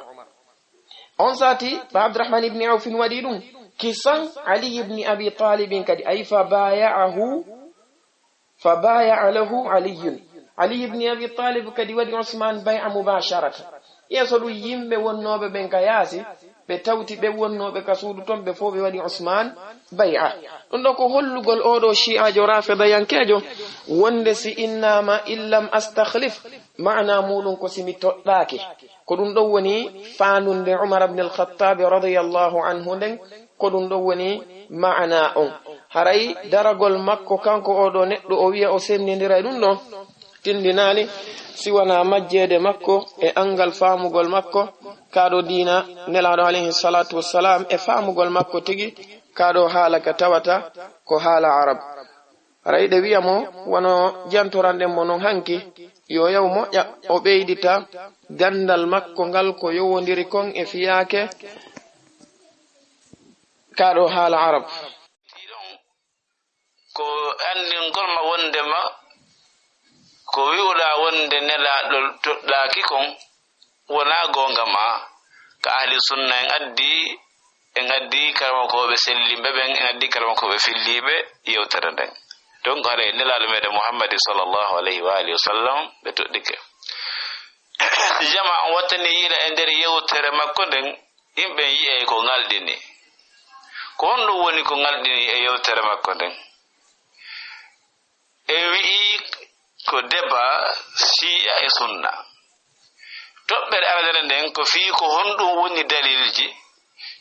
On sati, ɓa Abdurrahman ibni Aufin waɗi ɗum, kisan Ali ibni Abi Talibin kadi, ay fa baya'ahu, fa baya'a lahu Aliyun. Ali ibni Abi Talib kadi waɗi Usman bay'a mubasharatan. Yeeso ɗum yimɓe wonnooɓe ɓen ka yaasi, ɓe tawti ɓe wonnooɓe ka suudu ton, ɓe fof ɓe waɗi Usman bay'a. Ɗum ɗo ko hollugol oɗo shi'ajo rafidayankejo wonde si innama illam astakhlif, maana muɗum ko si mi toɗɗaaki. Ko ɗum ɗon woni faandunde Umar ibn al-Khattab radiyallahu anhu nden, ko ɗum ɗon woni maana on. Haray daragol makko kanko oɗo neɗɗo o wi'a o sendindira e ɗum ɗon, tindinaali si wona majjeede makko e angal faamugol makko ka ɗo diina Nelaaɗo alayhi salatu wassalam e faamugol makko tigi ka ɗo haala ka tawata ko haala Arab. Haray ɗe wi'a mo wano jantoranɗen mo non hanki, yo yaw moƴƴa o ɓeydita gandal makko ngal ko yowondiri kon e fiyaake ka ɗo haala Arab. Ko anndingol ma wondema ko wi'uɗaa wonde Nelaaɗo toɗɗaaki kon wonaa goonga ma. Ka ahli sunna en addi, en addi karamokooɓe sellimɓe ɓen, en addi karamokooɓe filliiɓe yewtere nden. Donc, haray Nelaaɗo meɗen Muhammadi sallallahu alayhi wa alihi wa sallam ɓe toɗɗike. Jama on wattani yiila e nder yewtere makko nden, yimɓe yi'ay ko ŋalɗini. Ko honɗum woni ko ŋalɗini e yewtere makko nden? En wi'i ko deba Shi'a e Sunna. Toɓɓere aranere nden ko fii ko honɗum woni dalilji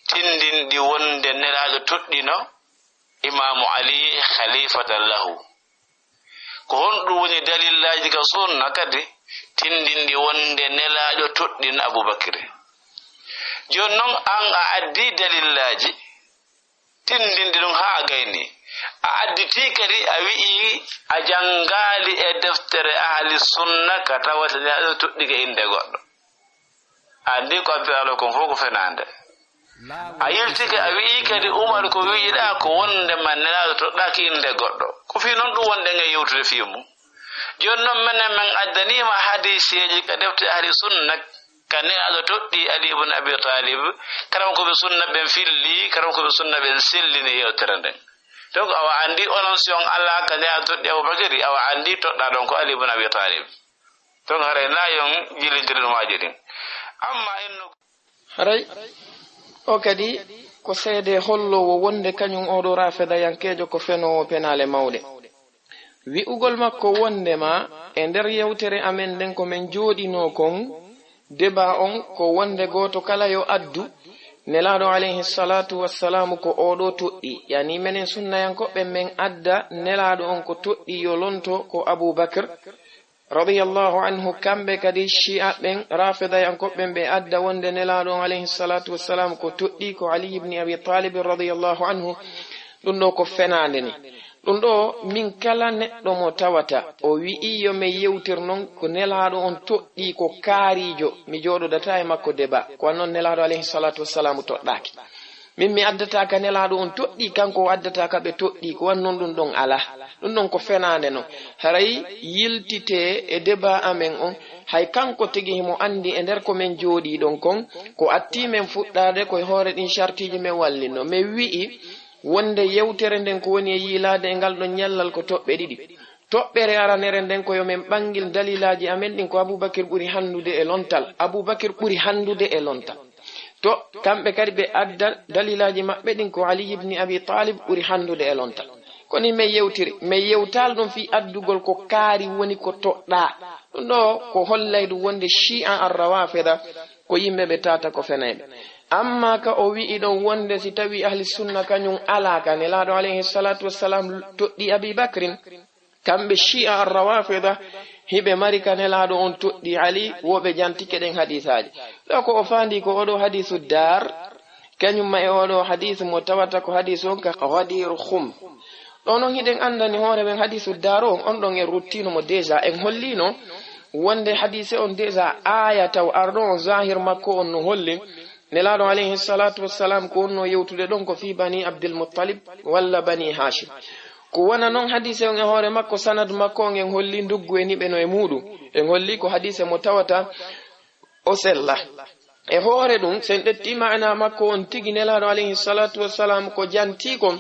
tindinɗi wonde Nelaaɗo toɗɗino Imaamu Ali khalifatan lahu. Ko honɗum woni dalillaaji ka Sunna kadi tindinɗi wonde Nelaaɗo toɗɗino Abubakri? Jooni non an a addi dalillaaji tindinɗi ɗum haa a gayni. A additii kadi a wi'i a janngaali e deftere ahli sunna ka tawata Nelaaɗo toɗɗike innde goɗɗo. Anndi ko a mbi'aano kon fof ko fenaande. A yiltike, a wi'i kadi Umar ko wi'iɗaa ko wonde ma Nelaaɗo toɗɗaaki innde goɗɗo. Ko fii non ɗum wonɗen e yewtude fii mum. Jooni non menen men addaniima hadiiseeji ka defte ahli sunna, ka Nelaaɗo toɗɗii Ali ibn Abi Talib, karamokooɓe sunna ɓen filli, karamokooɓe sunna ɓen sellini yewtere nden. Donc awa anndi onon si on alaa ka Nelaaɗo toɗɗii Abubakari, awa anndi toɗɗaa ɗon ko Ali ibn Abi Talib. Donc haray naa yon jillintiri ɗum haaji ɗin. Amma innu Haray, o kadi ko seede holloowo wonde kañum oo ɗoo raafidayankeejo ko fenoowo penaale mawɗe. Wi'ugol makko wondema e nder yewtere amen nden ko men jooɗinoo kon, debaa on ko wonde gooto kala yo addu, Nelaaɗo alayhi salaatu wassalaamu ko oo ɗoo toɗɗii, yani menen sunnayankooɓe men adda Nelaaɗo on ko toɗɗii yo lonto ko Abuu Bakr, radiyallahu anhu, kamɓe kadi Shi'a ɓen, Rafidayankooɓe ɓen, ɓe adda wonde Nelaaɗo on, alayhi salatu wassalam, ko toɗɗii ko Ali ibn Abi Talib, radiyallahu anhu. Ɗum ɗo ko fenaande ni. Ɗum ɗo, min kala neɗɗo mo tawata o wi'i yo mi yewtir non ko Nelaaɗo on toɗɗii ko kaariijo, mi jooɗodataa e makko deba. Ko an non Nelaaɗo, alayhi salatu wassalam, toɗɗaaki. Min mi addataa ka Nelaaɗo on toɗɗii, kanko o addataa ka ɓe toɗɗii, ko wan non ɗum ɗon alaa. Ɗum ɗon ko fenaande non. Haray yiltitee e debaa amen on, hay kanko tigi himo anndi e nder ko men jooɗii ɗon kon, ko attii men fuɗɗaade ko e hoore ɗin sartiiji men wallinno. Men wi'i wonde yewtere nden ko woni e yiilaade e ngal ɗon ñallal ko toɓɓe ɗiɗi. Toɓɓere aranere nden ko yo men ɓanngil dalilaaji amen ɗin ko Abubakir ɓuri hanndude e lontal. Abubakir ɓuri hanndude e lontal. To kamɓe kadi ɓe adda dalilaaji maɓɓe ɗin ko Ali ibn Abi Talib ɓuri hanndude e lontal. Ko ni men yewtiri, men yewtaali ɗum fii addugol ko kaari woni ko toɗɗaa. Ɗum ɗo ko hollay ɗum wonde Shi'a ar-Rawafida ko yimɓe ɓe tata ko fenayɓe. Amma ka o wi'i ɗon wonde si tawi ahli sunna kañum alaa ka Nelaaɗo alayhi salatu wassalam toɗɗii Abi Bakrin, kamɓe Shi'a ar-Rawafida, hiɓe mari ka Nelaaɗo on toɗɗii Ali, wo ɓe jantike ɗen hadiisaaji. Ɗo ko o faandi ko oɗo hadiisu daar, kañum ma e oɗo hadiisu mo tawata ko hadiisu on ka Ghadir Khum. Ɗo non hiɗen anndani hoore men hadiisu daar on, on ɗon en ruttino mo déjà, en hollino wonde hadiise on déjà aaya taw arɗo on zahir makko on no holli Nelaaɗo alayhi salatu wassalam ko wonno yewtude ɗon ko fii Bani Abdul Muttalib walla Bani Hashim. Ko wona non hadiise on e hoore makko, sanad makko on en holli nduggu e niɓe no e muuɗum. En holli ko hadiise mo tawata o sella. E hoore ɗum, sen ƴetti maana makko on tigi Nelaaɗo alayhi salatu wassalam ko jantii kon.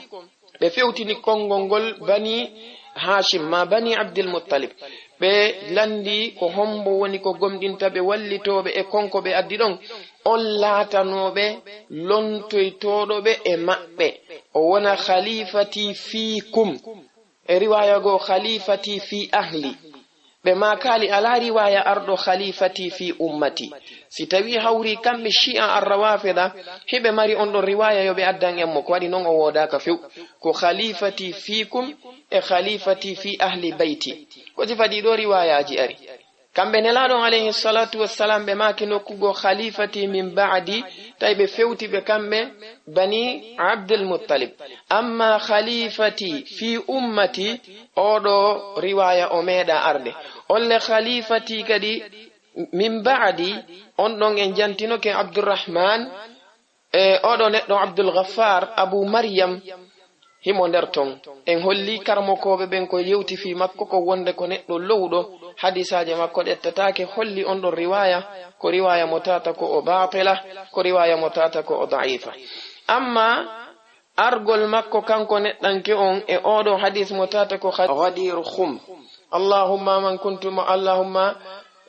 Ɓe fewtini konngol ngol Bani Hashim ma Bani Abdul Muttalib. Ɓe lanndi ko hombo woni ko gomɗinta ɓe wallitooɓe e konko ɓe addi ɗon. On laatanooɓe lontoytooɗo ɓe e maɓɓe. O wona khalifati fiikum. E riwaaya goo khalifati fi ahli. Ɓe maakaali alaa riwaaya arɗo khalifati fi ummati. Si tawii hawrii kamɓe Shi'a ar-Rawafida, hiɓe mari on ɗon riwaaya yo ɓe addan en mo, ko waɗi non o woodaaka few. Ko khalifati fiikum e khalifati fi ahli bayti. Ko sifa ɗii ɗoo riwaayaaji ari. Kamɓe Nelaaɗo on alayhi salatu wassalam ɓe maaki nokku goo khalifati min ba'di, tawi ɓe fewti ɓe kamɓe Bani Abdul Muttalib. Amma khalifati fi ummati, oɗo riwaaya o meeɗa arde. Olle khalifati kadi min ba'di, on ɗon en jantinoke Abdurrahman, e oɗo neɗɗo Abdul Ghaffar Abu Maryam, himo nder ton. En holli karamokooɓe ɓen ko yewti fii makko ko wonde ko neɗɗo lowɗo, hadiisaaje makko ɗettataake, holli on ɗon riwaaya, ko riwaaya mo tata ko o baatila, ko riwaaya mo tata ko o da'ifa. Amma argol makko kanko neɗɗanke on e oɗo hadiis mo tata ko Ghadir Khum. Allahumma man kuntu ma-, Allahumma,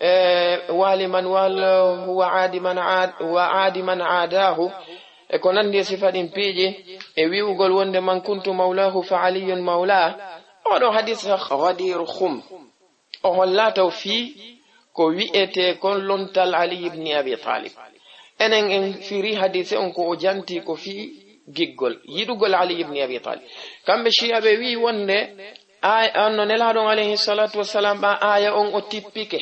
eh, wali man walahu wa adi man ad-, wa adi man adahu. E ko nandi e sifa ɗin piiji, e wi'ugol wonde man kuntu mawlahu fa aliyun mawla. Oɗo hadiis Ghadir Khum. O holla taw fii ko wi'etee kon lontal Ali ibn Abi Talib. Enen en firi hadiise on ko o janti ko fii giggol, yiɗugol Ali ibn Abi Talib. Kamɓe Shi'a ɓe wi'i wonde, aay-, on no Nelaaɗo on alayhi salatu wassalam ɓa aaya on o tippike.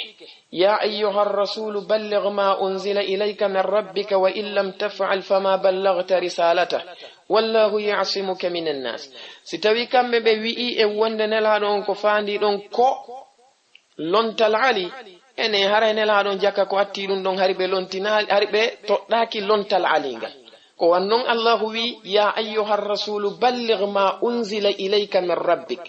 "Ya ayyuha rasulu balligh ma unzila ilayka min rabbika wa in lam taf'al fama ballaghta risalata. Wallahu ya'simuka minan nas." Si tawi kamɓe ɓe wi'i e wonde Nelaaɗo on ko faandi ɗon ko lontal Ali, Ene haray Nelaaɗo on jaka ko atti ɗum ɗon, hari ɓe lontinaali, hari ɓe toɗɗaaki lontal aliingal. Ko wan non Allahu wi, "Ya ayyuhar rasulu, balligh ma unzila ilayka min rabbik."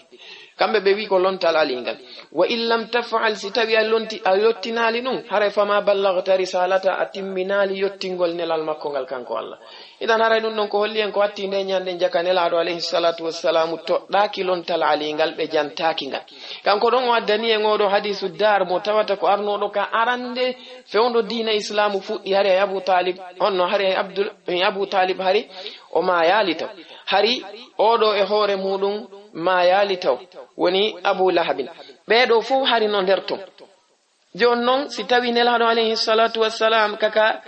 Kamɓe ɓe wi ko lontal aliingal. "Wa in lam taf'al," si tawi a lonti, a yottinaali ɗum, haray fama ballaghta risalata, a timminaali yottingol nelal makko ngal kanko Allah. Idan haray ɗum ɗon ko holli en ko atti nde ñande jaka Nelaaɗo alayhi salatu wassalamu toɗɗaaki lontal aliingal, ɓe jantaaki ngal. Kanko ɗon o addani en oɗo hadisu daar mo tawata ko arnoɗo ka arande fewndo diina Islaamu fuɗɗi, hari hay Abu Talib, honno hari hay Abdul, hay Abu Talib hari o maayaali taw. Hari oɗo e hoore muɗum maayaali taw, woni Abu Lahabin. Ɓeeɗo fof hari no nder ton. Jooni noon, si tawi Nelaaɗo alayhi salatu wassalam kaka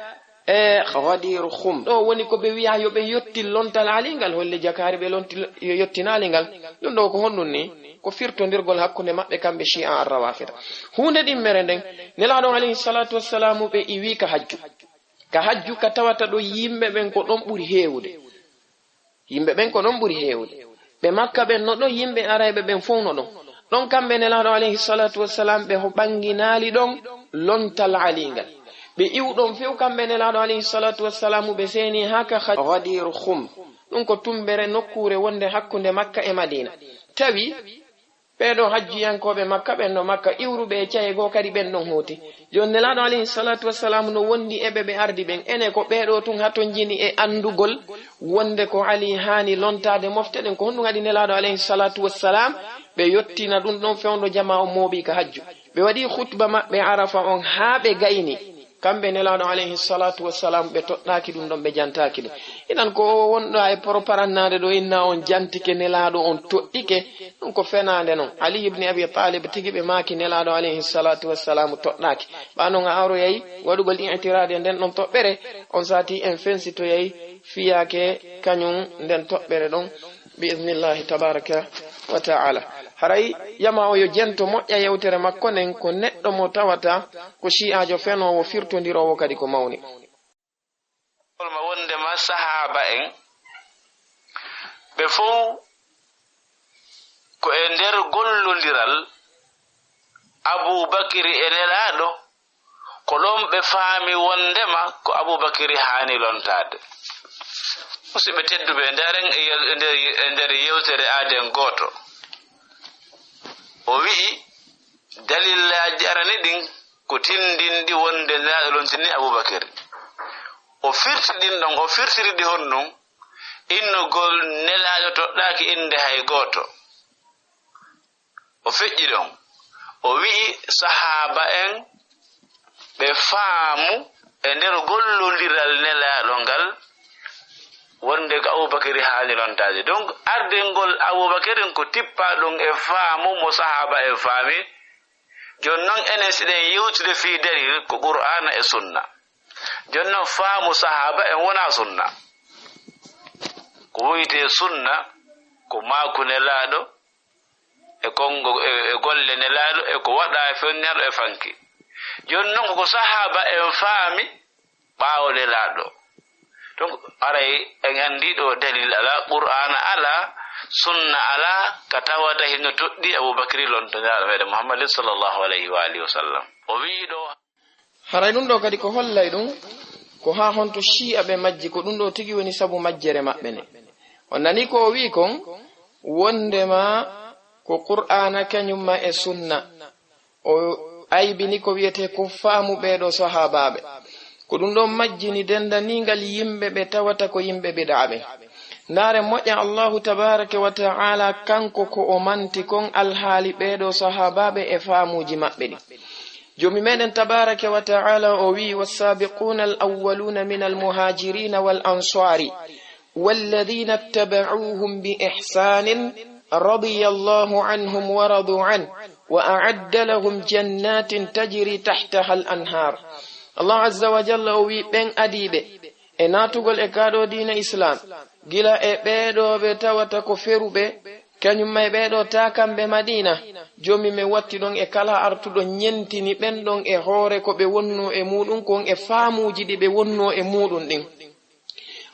e Ghadir Khum, ɗo woni ko ɓe wiya yo ɓe yotti lontal aliingal, holli jakaari ɓe lonti, yo yottinaali ngal. Ɗum ɗo ko honɗum ni? Ko firtondirgol hakkunde maɓɓe kamɓe Shi'a Ar-Rawafida. Huunde ɗimmere nden, Nelaaɗo alayhi salatu wassalamu ɓe iwi ka hajju. Ka hajju ka tawata ɗo yimɓe ɓen ko ɗon ɓuri heewude. Yimɓe ɓen ko ɗon ɓuri heewude. Ɓe Makka ɓen no ɗon, yimɓe arayɓe ɓen fof no ɗon. Ɗon kamɓe Nelaaɗo alayhi salatu wassalam ɓe ho ɓanginaali ɗon lontal aliingal. Ɓe iw ɗon few kamɓe Nelaaɗo alayhi salatu wassalamu ɓe seeni haa ka Ghadir Khum. Ɗum ko tumbere nokkuure wonde hakkunde Makka e Madiina. Tawi ɓeeɗo hajjiyankooɓe Makka ɓen no Makka iwruɓe e caye goo kadi ɓen ɗon hooti. Jooni Nelaaɗo alayhi salatu wassalamu no wondi e ɓe ɓe ardi ɓen. Ene ko ɓeeɗo tun hatonjini e anndugol wonde ko Ali haani lontaade mofte ɗen. Ko honɗum waɗi Nelaaɗo alayhi salatu wassalam ɓe yottina ɗum ɗon fewndo jama on mooɓi ka hajju? Ɓe waɗi khutba maɓɓe Arafa on haa ɓe gayni. Kamɓe Nelaaɗo alayhi salatu wassalam ɓe toɗɗaaki ɗum ɗon, ɓe jantaaki ɗum. Idan ko o wonɗo e poroparannaade ɗo inna on jantike Nelaaɗo on toɗɗike, ɗum ko fenaande non. Ali ibn Abi Talib tigi ɓe maaki Nelaaɗo alayhi salatu wassalam toɗɗaaki. Ɓa non a aroyay waɗugol i'tiraade nden ɗon toɓɓere, on sati en fensitoyay fiyaake kañum nden toɓɓere ɗon, bi idnillahi tabaraka wa ta'ala. Haray yama o yo jento moƴƴa yewtere makko nden ko neɗɗo mo tawata ko shi'aajo fenoowo firtondiroowo kadi ko mawni. Holma wondema sahaaba en ɓe fow ko e nder gollondiral Abuu Bakri e Nelaaɗo, ko ɗon ɓe faami wondema ko Abuu Bakri haani lontaade. Musidɓe tedduɓe, ndaren e yel-, e nder, e nder yewtere aaden gooto. O wi'i, dalillaaji arani ɗin ko tindinɗi wonde Nelaaɗo lontini Abuu Bakri. O firti ɗin ɗon, o firtiri ɗi honɗum? Innogol Nelaaɗo toɗɗaaki innde hay gooto. O feƴƴi ɗon. O wi'i sahaaba en ɓe faamu e nder gollondiral Nelaaɗo ngal, wonde ko Abuu Bakri haani lontaade. Donc, ardingol Abuu Bakri ko tippa ɗum e faamu mo sahaaba en faami. Jooni noon, enen siɗen yewtude fii dalil ko Qur'aana e Sunna. Jooni noon, faamu sahaaba en wonaa Sunna. Ko woytee Sunna, ko maaku Nelaaɗo, e konngo, e, e golle Nelaaɗo, e ko waɗaa e fewndo Nelaaɗo e fanki. Jooni noon, ko sahaaba en faami ɓaawo Nelaaɗo. Donc, aray en anndi ɗo dalil alaa, Qur'aana alaa, Sunna alaa, ka tawata hino toɗɗi Abuu Bakri lonto Nelaaɗo meɗen Muhammadin sallallahu alayhi wa alihi wa sallam. O wi'i ɗo. Haray ɗum ɗo kadi ko hollay ɗum, ko haa honto Shi'a ɓe majji, ko ɗum ɗo tigi woni sabu majjere maɓɓe nde. On nani ko o wi'i kon, wondema ko Qur'aana kañum ma e Sunna. O aybini ko wiyetee ko faamu ɓeeɗo sahaabaaɓe. Ko ɗum ɗon majjini dendaniingal yimɓe ɓe tawata ko yimɓe bidaa ɓen. Ndaare moƴƴa Allahu tabaaraka wa ta'ala, kanko ko o manti kon alhaali ɓeeɗo sahaabaaɓe e faamuuji maɓɓe ɗin. Joomi meɗen tabaaraka wa ta'ala o wi'i, "Wassaabiquuna al-awwaluuna mina al-muhaajiriina wal-ansaari." والذين اتبعوهم بإحسان رضي الله عنهم ورضوا عنه وأعد لهم جنات تجري تحتها الأنهار. Allah azza wa jalla o wi ɓen adiiɓe e naatugol e kaɗo diina Islam, gila e ɓeeɗo ɓe tawata ko feruɓe, kañum may ɓeeɗo taakamɓe Madina, Joomi men watti ɗon e kala artuɗo ñentini ɓen ɗon e hoore ko ɓe wonno e muuɗum kon e faamuuji ɗi ɓe wonno e muuɗum ɗin.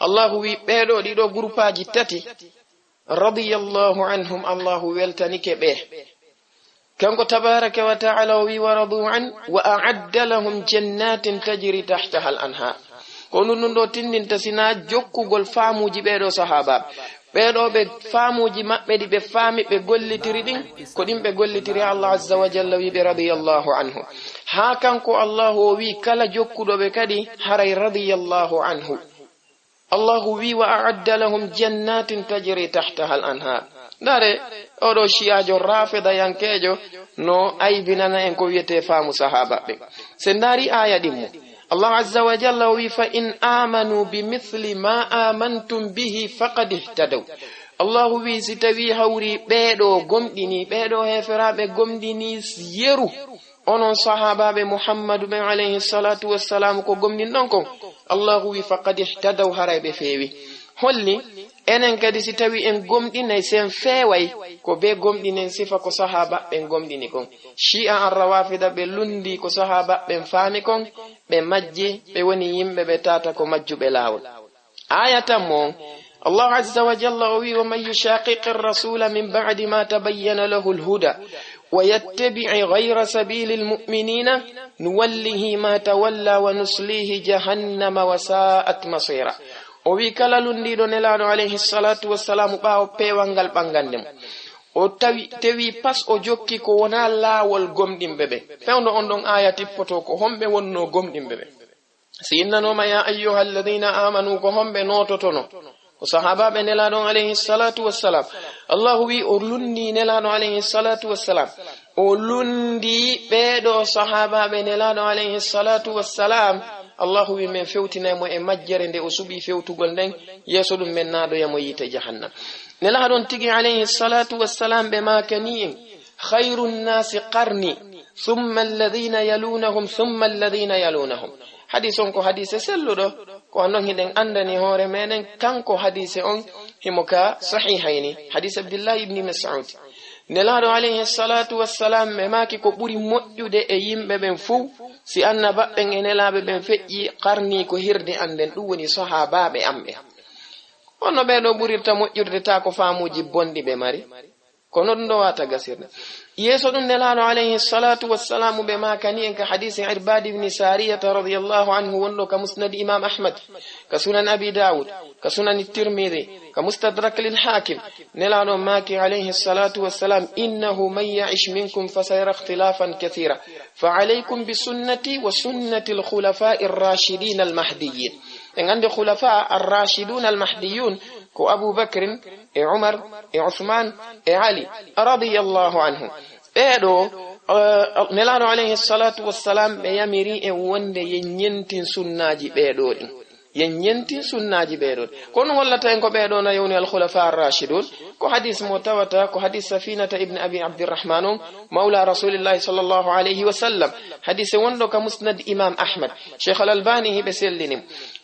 Allahu wi ɓeeɗo ɗiɗo gurupaaji tati, radiyallahu anhum, Allahu weltanike ɓe. Kanko tabaraka wa ta'ala o wi, "Wa radu an, wa a'adda lahum jannatin tajri tahtaha al-anhar." Ko ɗum, ɗum ɗo tindinta sina jokkugol faamuuji ɓeeɗo sahaaba. Ɓeeɗo ɓe faamuuji maɓɓe ɗi ɓe faami, ɓe gollitiri ɗin, ko ɗin ɓe gollitiri. Allah azza wa jalla wi ɓe radiyallahu anhu. Haa kanko Allahu o wi kala jokkuɗo ɓe kadi haray radiyallahu anhu. Allahu wi, "Wa a'adda lahum jannatin tajri tahtaha al-anhar." Ndaare, oɗo shi'ajo rafidayankejo no aybinana en ko wiyete faamu sahaaba ɓe. Se ndaari aya ɗin mo, Allah azza wa jalla o wi, "Fa in amanu bi mithli ma amantum bihi faqad ihtadaw." Allahu wi, si tawi hawri ɓeeɗo gomɗini, ɓeeɗo heferaaɓe gomɗini yeru, onon sahaabaaɓe Muhammadu ɓen alayhi salatu wassalam ko gomɗin ɗon kon, Allahu wi, "Faqad ihtadaw," haray ɓe feewi. Holli, enen kadi si tawi en gomɗinay, si en feeway, ko ɓe gomɗinen sifa ko sahaaba ɓen gomɗini kon. Shi'a an rawafida ɓe lundi ko sahaaba ɓen faami kon, ɓe majji, ɓe woni yimɓe ɓe tata ko majjuɓe laawol. Aya tammo on, Allah azza wa jalla o wi, "Wa man yushaqiqi rasula min ba'di ma tabayyana lahu al-huda wa yattabi' ghayra sabili al-mu'minina nuwallihi ma tawalla wa nuslihi jahannama wa sa'at masira." O wi, kala lundiɗo Nelaɗo alayhi salatu wassalamu ɓaawo peewal ngal ɓangande mo, o tawi, tewi pas o jokki ko wona laawol gomɗinɓe ɓe. Fewndo on ɗon aya tippoto ko homɓe wonno gomɗinɓe ɓe. Si innanooma, "Ya ayyuha alladhina amanu," ko homɓe noototono? Ko sahaabaaɓe Nelaaɗo on alayhi salatu wassalam. Allahu wi o lundi Nelaaɗo alayhi salatu wassalam. O lundi ɓeeɗo sahaabaaɓe Nelaaɗo alayhi salatu wassalam. Allahu wi men fewtinay mo e majjere nde o suɓi fewtugol nden, yeeso ɗum men naadoya mo yiite jahannam. Nelaaɗo on tigi alayhi salatu wassalam ɓe maakani en, "Khayru nnasi qarni, thumma alladhina yalunahum, thumma alladhina yalunahum." Hadis on ko hadise selluɗo, ko non hiɗen andani hoore meɗen, kanko hadise on himo ka sahihayni, hadis Abdullah ibn Mas'ud. Nelaaɗo alayhi salatu wassalam ɓe maaki ko ɓuri moƴƴude e yimɓe ɓen fuu, si annabaɓɓen e nelaaɓe ɓen feƴƴi, qarni ko hirde an nden, ɗum woni sahaabaaɓe am ɓen. Honno ɓeeɗo ɓurirta moƴƴirde ta ko faamuuji bonɗi ɓe mari? Kono ɗum ɗo wata gasirde. Yeeso ɗum Nelaaɗo alayhi salatu wassalamu ɓe maakani en ka hadisi Irbad ibn Sariyata radiyallahu anhu wonɗo ka Musnad Imam Ahmad, ka Sunan Abi Dawud, ka Sunan Tirmidhi, ka Mustadrak lil Hakim. Nelaaɗo maaki alayhi salatu wassalam, "Innahu man ya'ish minkum fasayara ikhtilafan kathira, fa alaykum bi sunnati wa sunnati al-khulafa'i ar-rashidin al-mahdiyyin." En andi khulafa ar-rashidun al-mahdiyun ko Abu Bakrin, e Umar, e Uthman, e Ali, radiyallahu anhu. Ɓeeɗo, eh, Nelaaɗo alayhi salatu wassalam, ɓe yamiri en wonde yen ñentin sunnaaji ɓeeɗo ɗin. Yen ñentin sunnaaji ɓeeɗo ɗin. Kono wallata en ko ɓeeɗo na yewni al-khulafa ar-rashidun. Ko hadis mo tawata, ko hadis Safinata ibn Abi Abdirrahman on, mawla Rasulillahi sallallahu alayhi wa sallam. Hadis wonɗo ka Musnad Imam Ahmad. Sheikh Al-Albani hiɓe sellini.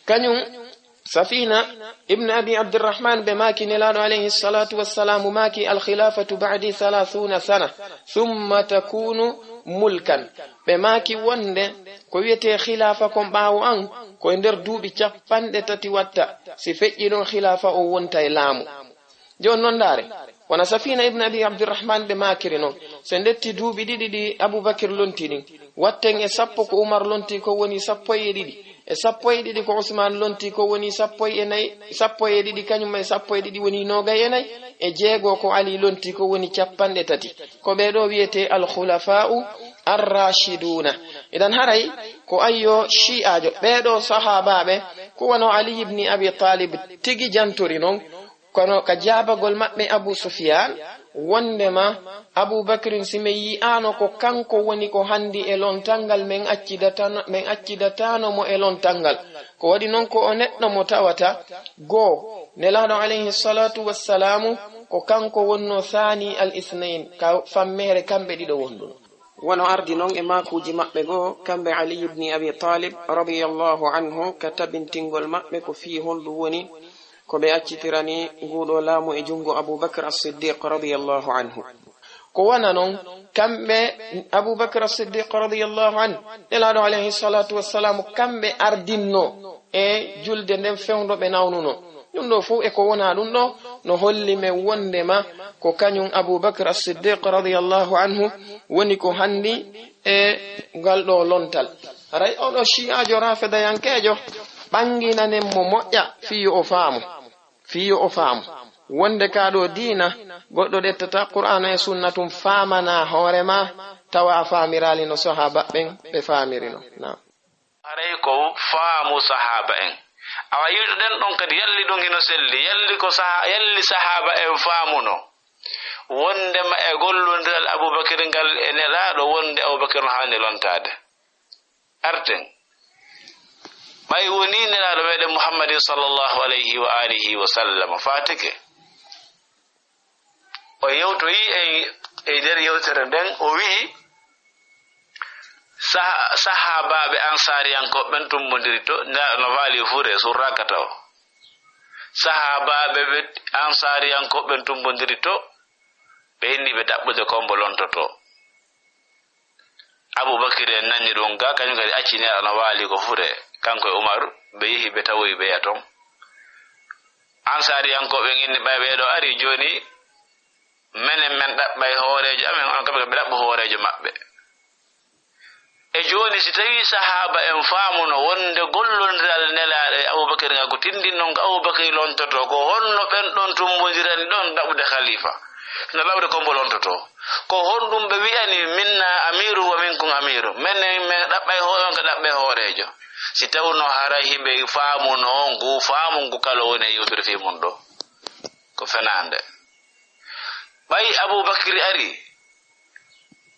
Kañum Safina ibn Abi Abdirrahman ɓe maaki Nelaaɗo alayhi salatu wassalamu maaki, "Al-khilafatu ba'di thalathuna sana, thumma takunu mulkan." Ɓe maaki wonde ko wiyete khilafa kon ɓaawo an, ko e nder duuɓi capanɗe tati watta, si feƴƴi ɗon khilafa o wonta e laamu. Jooni non ndaare, wona Safina ibn Abi Abdirrahman ɓe maakiri non. So en ƴetti duuɓi ɗiɗi ɗi Abu Bakr lonti ɗin, watten e sappo ko Umar lonti ko woni sappo e ɗiɗi. E sappo e ɗiɗi ko Usman lonti ko woni sappo e nayi, sappo e ɗiɗi kañum e sappo e ɗiɗi woni noogay e nayi. E jeego ko Ali lonti ko woni capanɗe tati. Ko ɓee ɗo wiyete al-khulafa'u ar-rashiduna. Idan haray ko ayyo shi'aajo ɓee ɗo sahaabaaɓe ko wano Ali ibn Abi Talib tigi jantori non. Kono ka jaabagol maɓɓe Abu Sufyan, wondema Abu Bakrin si mi yi'aano ko kanko woni ko handi e lontal ngal, min accidatano, min accidataano mo e lontal ngal. Ko waɗi non ko o neɗɗo mo tawata goo, Nelaaɗo alayhi salatu wassalamu ko kanko wonno thani al ithnain, ka fammere kamɓe ɗiɗo wonduno. Wano ardi non e maakuuji maɓɓe goo, kamɓe Ali ibn Abi Talib radiyallahu anhu, ka tabintingol maɓɓe ko fii honɗum woni ko ɓe accitirani nguuɗo laamu e junngo Abu Bakr as-Siddiq radiyallahu anhu. Ko wona non, kamɓe Abu Bakr as-Siddiq radiyallahu anhu, Nelaaɗo alayhi salatu wassalamu, kamɓe ardinno e julde nden fewndo ɓe nawnuno. Ɗum ɗo fof e ko wonaa ɗum ɗo, no holli men wonde ma ko kañum Abu Bakr As-Siddiq radiyallahu anhu woni ko hanndi e ngal ɗo lontal. Haray oɗo shi'aajo rafidayankeejo ɓannginanee mo moƴƴa fii yo o faamu, fii yo o faamu wonde kaa ɗo diina goɗɗo ɗettata Qur'aana e Sunna tun faamana hoore ma, tawa a faamiraali no sahaaba ɓen ɓe faamirino. Naam. Haray ko faamu sahaaba en. Awa yiɗuɗen ɗon kadi, yalli ɗum hino selli, yalli ko saha-, yalli sahaaba en faamuno wondema e gollondiral Abubakir ngal e Nelaaɗo, wonde Abubakir no haani lontaade. Arten. Ɓay woni Nelaaɗo meɗen Muhammadin sallallahu alayhi wa alihi wa sallam faatike. O yewtoyi e, e nder yewtere nden, o wi'i, sah-, sahaabaaɓe ansaariyankooɓe ɓen tummbondiri to, nda no waali fure surraka taw. Sahaabaaɓe ɓe ansaariyankooɓe ɓen tummbondiri to, ɓe inni ɓe ɗaɓɓude ko mbo lontotoo. Abubakir en nani ɗum ga, kañum kadi acci Nelaaɗo no waali ko fure, kanko e Umar, ɓe yehi ɓe tawoyi ɓe ya ton. Ansaariyankooɓe inni ɓay ɓee ɗo ari jooni, menen men ɗaɓɓay hooreejo amen, on kamɓe ɓe ɗaɓɓa hooreejo maɓɓe. E jooni, si tawii sahaaba en faamuno wonde gollondiral Nelaaɗo e Abubakir ngal ko tinndinno ko Abubakir lontotoo, ko honno ɓen ɗon tummbondirani ɗon ɗaɓɓude khalifa? No ɗaɓɓude ko mbo lontotoo. Ko honɗum ɓe wi'ani, "Minna amiru wa minkum amiru"? Menen men ɗaɓɓay hooreejo, on ka ɗaɓɓay hooreejo. Si tawno hara hiɓe faamuno on ngu faamu ngu kala woni e yewtude fii mun ɗo. Ko fenaande. Ɓay Abubakri ari,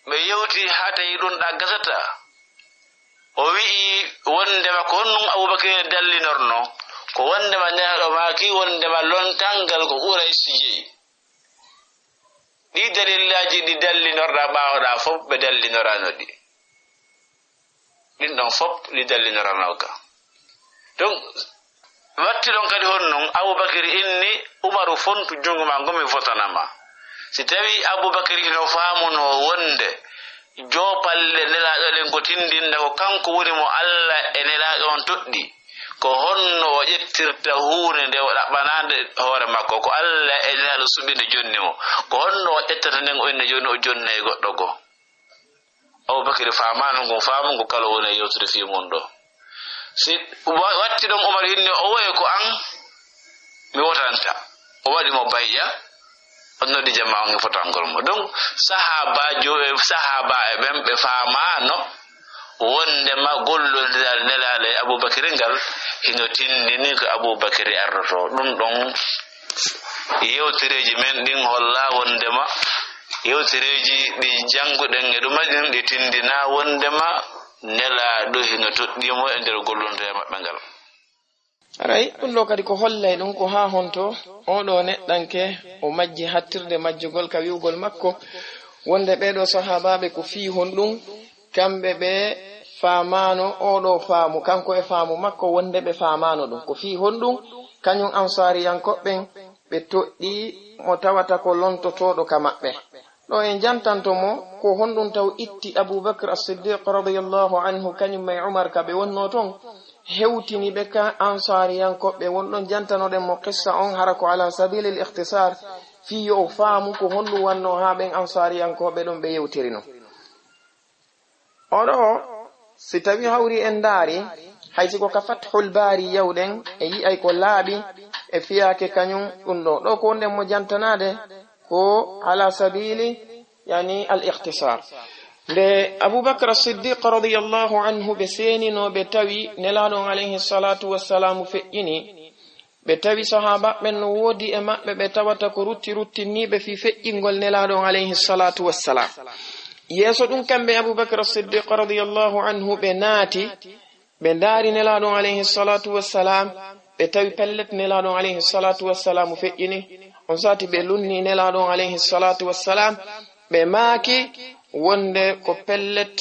ɓe yewti haa tawi ɗum ɗa gasata. O wi'i wondema ko honɗum Abubakri dallinorno, ko wondema Nelaaɗo maaki wondema lontangal ko Quraysh jeyi. Ɗi dalillaaji ɗi dallinorɗa ɓaawoɗa fof, ɓe dallinorano ɗi. Ɗin ɗon fof ɗi dallinorano ka. Donc, watti ɗon kadi honɗum Abubakri inni Umaru fontu junngo ma ngo mi fotana ma. Si tawi Abubakri hino faamuno wonde joopalle Nelaaɗo ɗen ko tinndinta ko kanko woni mo Alla e Nelaaɗo on toɗɗi, ko honno o ƴettirta huunde nde o ɗaɓɓanaande hoore makko, ko Alla e Nelaaɗo suɓinde jonni mo, ko honno o ƴettata nden o inna jooni o jonnay goɗɗo goo? Abubakri faamaano ngun faamu ngu kala woni e yewtude fii mun ɗo. Si wa-, watti ɗon Umar inni o woye ko an mi wotanta. O waɗi mo bayya, o noddi jamaa on e fotangol mo. Donc, sahaabaajo e sahaaba e ɓen ɓe faamaano wondema gollondiral Nelaaɗo e Abubakri ngal hino tinndini ko Abubakri ardoto. Ɗum ɗon yewtereeji men ɗin holla wondema yewtereeji ɗi jannguɗen e ɗuma ɗin ɗi tinndina wondema Nelaaɗo hino toɗɗii mo e nder gollondiral maɓɓe ngal. Haray ɗum ɗo kadi ko hollay ɗum ko haa honto oɗo neɗɗanke o majji hattirde majjugol ka wi'ugol makko wonde ɓee ɗoo sahaabaaɓe ko fii honɗum kamɓe ɓe faamaano oɗo faamu, kanko e faamu makko wonde ɓe faamaano ɗum. Ko fii honɗum kañum ansaariyankooɓe ɓen ɓe toɗɗii mo tawata ko lontotooɗo ka maɓɓe? Ɗo en jantanto mo ko honɗum taw itti Abu Bakr As-Siddiq radiyallahu anhu kañum e Umar ka ɓe wonnoo ton, hewtini ɓe ka ansaariyankooɓe won ɗon. Jantanoɗen mo qissa on hara ko ala sabilil ikhtisar, fii yo o faamu ko honɗum wannoo haa ɓen ansaariyankooɓe ɗon ɓe yewtirino. Oɗo, si tawi hawri en ndaari, hay si ko ka Fathul Baari yawɗen, e yi'ay ko laaɓi e fiyaake kañum ɗum ɗo. Ɗo ko wonɗen mo jantanaade ko ala sabili, yani, al ikhtisar. Nde Abu Bakr As-Siddiq radiyallahu anhu ɓe seenino, ɓe tawi Nelaaɗo on alayhi salatu wassalamu feƴƴini, ɓe tawi sahaaba ɓen no woodi e maɓɓe ɓe tawata ko rutti ruttinniiɓe fii feƴƴingol Nelaaɗo on alayhi salatu wassalam. Yeeso ɗum kamɓe Abu Bakr As-Siddiq radiyallahu anhu ɓe naati, ɓe ndaari Nelaaɗo on alayhi salatu wassalam, ɓe tawi pellet Nelaaɗo on alayhi salatu wassalamu feƴƴini. On sati ɓe lunni Nelaaɗo on alayhi salatu wassalam, ɓe maaki wonde ko pellet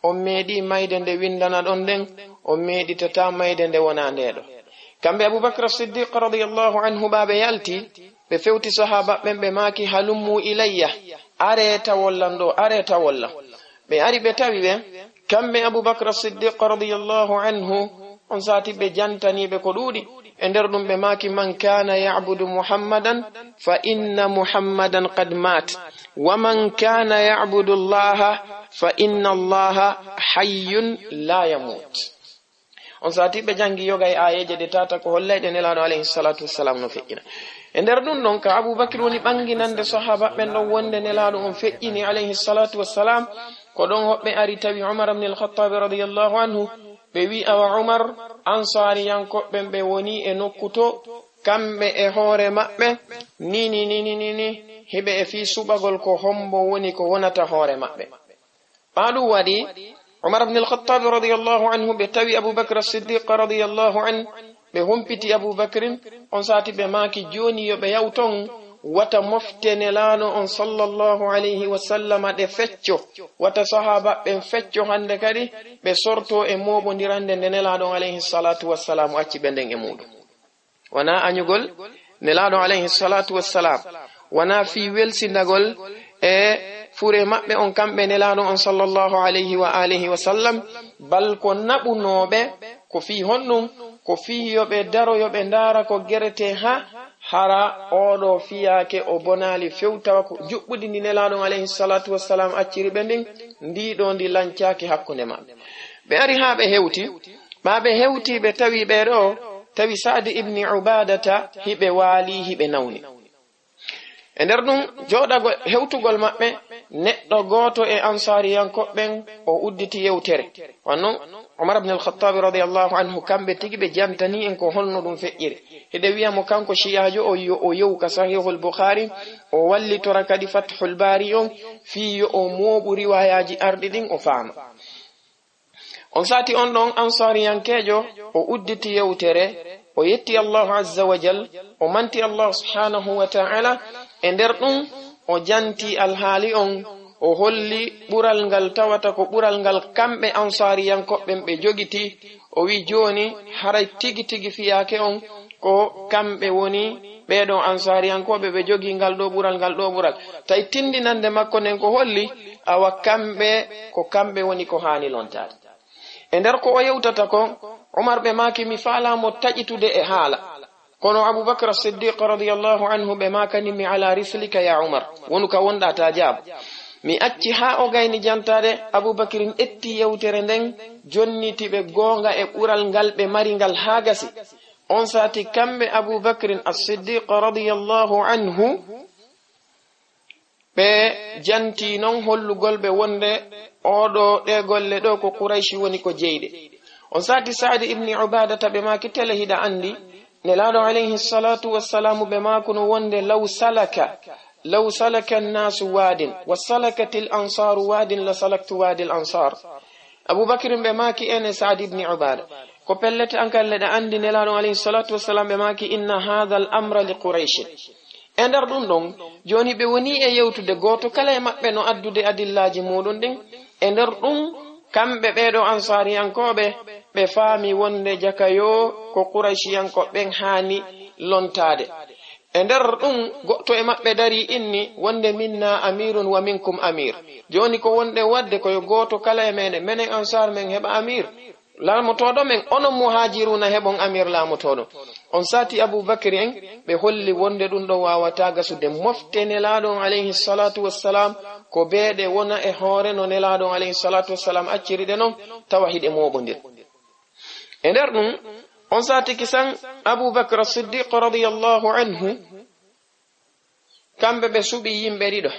on meeɗi mayde nde windana ɗon nden, on meeɗitata mayde nde wona nde ɗo. Kamɓe Abu Bakr As-Siddiq radiyallahu anhu ɓa ɓe yalti, ɓe fewti sahaaba ɓen ɓe maaki, "Halummu ilayya, are tawon lan ɗo, are tawon lan." Ɓe ari ɓe tawi ɓe, kamɓe Abu Bakr As-Siddiq radiyallahu anhu, on sati ɓe jantani ɓe ko ɗuuɗi. E nder ɗum ɓe maaki, "Man kana ya'budu Muhammadan fa inna Muhammadan qad mat, wa man kana ya'budu Allaha fa inna Allaha hayyun la yamut." On sati ɓe jangi yoga e ayeje ɗe tata ko hollay ɗe Nelaɗo alayhi salatu wassalam no feƴƴina. E nder ɗum ɗon ka Abu Bakr woni ɓanginande sahaba ɓen ɗon wonde Nelaɗo on feƴƴini alayhi salatu wassalam, ko ɗon hoɓɓe ari tawi Umar ibn al-Khattab radiyallahu anhu, ɓe wi, "Awa Umar, Ansariyankoɓe ɓe woni e nokku to, kamɓe e hoore maɓɓe, ni, ni, ni, ni, ni, ni, hiɓe e fii suɓagol ko hombo woni ko wonata hoore maɓɓe." Ɓaa ɗum waɗi, Umar ibn al-Khattab radiyallahu anhu, ɓe tawi Abu Bakr as-Siddiq radiyallahu anhu, ɓe humpiti Abu Bakrin, on sati ɓe maaki, "Jooni yo ɓe yaw ton, wata mofte Nelaɗo on sallallahu alayhi wa sallama ɗe fecco, wata sahaba ɓen fecco hande kadi, ɓe sorto e mooɓondirande nde Nelaɗo on alayhi salatu wassalam acci ɓe nden e muɗum." Wona añugol Nelaɗo alayhi salatu wassalam, wona fii welsindagol e fure maɓɓe on kamɓe Nelaɗo on sallallahu alayhi wa alihi wa sallam, bal ko naɓunooɓe, ko fii honɗum, ko fii yo ɓe daro, yo ɓe ndaara ko gerete ha hara oɗo fiyaake o bonaali few tawa ko juɓɓudi ndi Nelaɗo on alayhi salatu wassalam acciri ɓe ndin, ndi ɗo ndi lancaaki hakkunde maɓɓe. Ɓe ari haa ɓe hewti, ɓaa ɓe hewti ɓe tawi ɓe ɗo, tawi Sa'd ibn Ubadata hiɓe waali, hiɓe nawni. E nder ɗum jooɗagol, hewtugol maɓɓe, neɗɗo gooto e Ansariyankoɓe ɓen o udditi yewtere. Wanno Umar ibn al-Khattab radiyallahu anhu, kamɓe tigi ɓe jantani en ko holno ɗum feƴƴiri. Hiɗe wi'a mo kanko Shi'ajo o yo o yewu ka Sahihul Bukhari, o wallitora kadi Fathul Bari on fii yo o mooɓu riwayaji arɗi ɗin o faama. On sati on ɗon Ansariyankejo o udditi yewtere, o yetti Allahu azza wa jal, o manti Allah subhanahu wa ta'ala, e nder ɗum o janti alhaali on, o holli ɓural ngal tawata ko ɓural ngal kamɓe Ansariyankoɓe ɓe jogiti, o wi, "Jooni haray tigi tigi fiyaake on ko kamɓe woni ɓee ɗoo Ansaariyankooɓe ɓe jogii ngal ɗoo ɓural, ngal ɗoo ɓural." Tawi tindinande makko nden ko holli, awa kamɓe, ko kamɓe woni ko haani lontaade. E nder ko o yewtata kon, Umar ɓe maaki, "Mi faalaa mo taƴitude e haala." Kono Abu Bakr As-Siddiq radiyallahu anhu ɓe maakani, "Mi ala rislika ya Umar, wonu ka wonɗaa ta jaabu." Mi acci haa o gayni jantaade, Abu Bakrin etti yewtere nden, jonniti ɓe goonga e ɓural ngal ɓe mari ngal haa gasi. On sati kamɓe Abu Bakrin As-Siddiq radiyallahu anhu, ɓe janti non hollugol ɓe wonde oɗo, ɗe golle ɗo ko Qurayshi woni ko jeyɗe. On sati Sa'd ibn Ubadata ɓe maaki, "Tele hiɗa andi, Nelaaɗo alayhi salatu wassalamu ɓe maakuno wonde, 'Law salaka, law salaka an-nasu wadin, wa salakatil ansaru wadin, la salaktu wadi al-ansar.'" Abu Bakr ɓe maaki, "Ene Sa'd ibn Ubada, ko pellet an kalle ɗa andi Nelaaɗo alayhi salatu wassalam ɓe maaki, 'Inna hadha al-amra li Quraysh.'" E nder ɗum ɗon, jooni ɓe woni e yewtude, gooto kala e maɓɓe no addude adillaaji muɗum ɗin. E nder ɗum, kamɓe ɓeeɗo Ansaariyankooɓe, ɓe faami wonde jaka yo ko Qurayshiyankooɓe ɓen haani lontaade. E nder ɗum, goɗɗo e maɓɓe darii inni wonde, "Minna amirun wa minkum amir." Jooni ko wonɗen waɗde ko yo gooto kala e meɗen, menen Ansaar men heɓa amir laamotooɗo men, onon Muhaajiruuna heɓon amir laamotooɗo. On sati Abu Bakri en, ɓe holli wonde ɗum ɗo waawataa gasude. Mofte Nelaaɗo on alayhi salatu wassalam, ko beeɗe wona e hoore no Nelaaɗo on alayhi salatu wassalam acciri ɗe non, tawa hiɗe mooɓondir. E nder ɗum, on sati kisan Abu Bakr As-Siddiq radiyallahu anhu, kamɓe ɓe suɓi yimɓe ɗiɗo.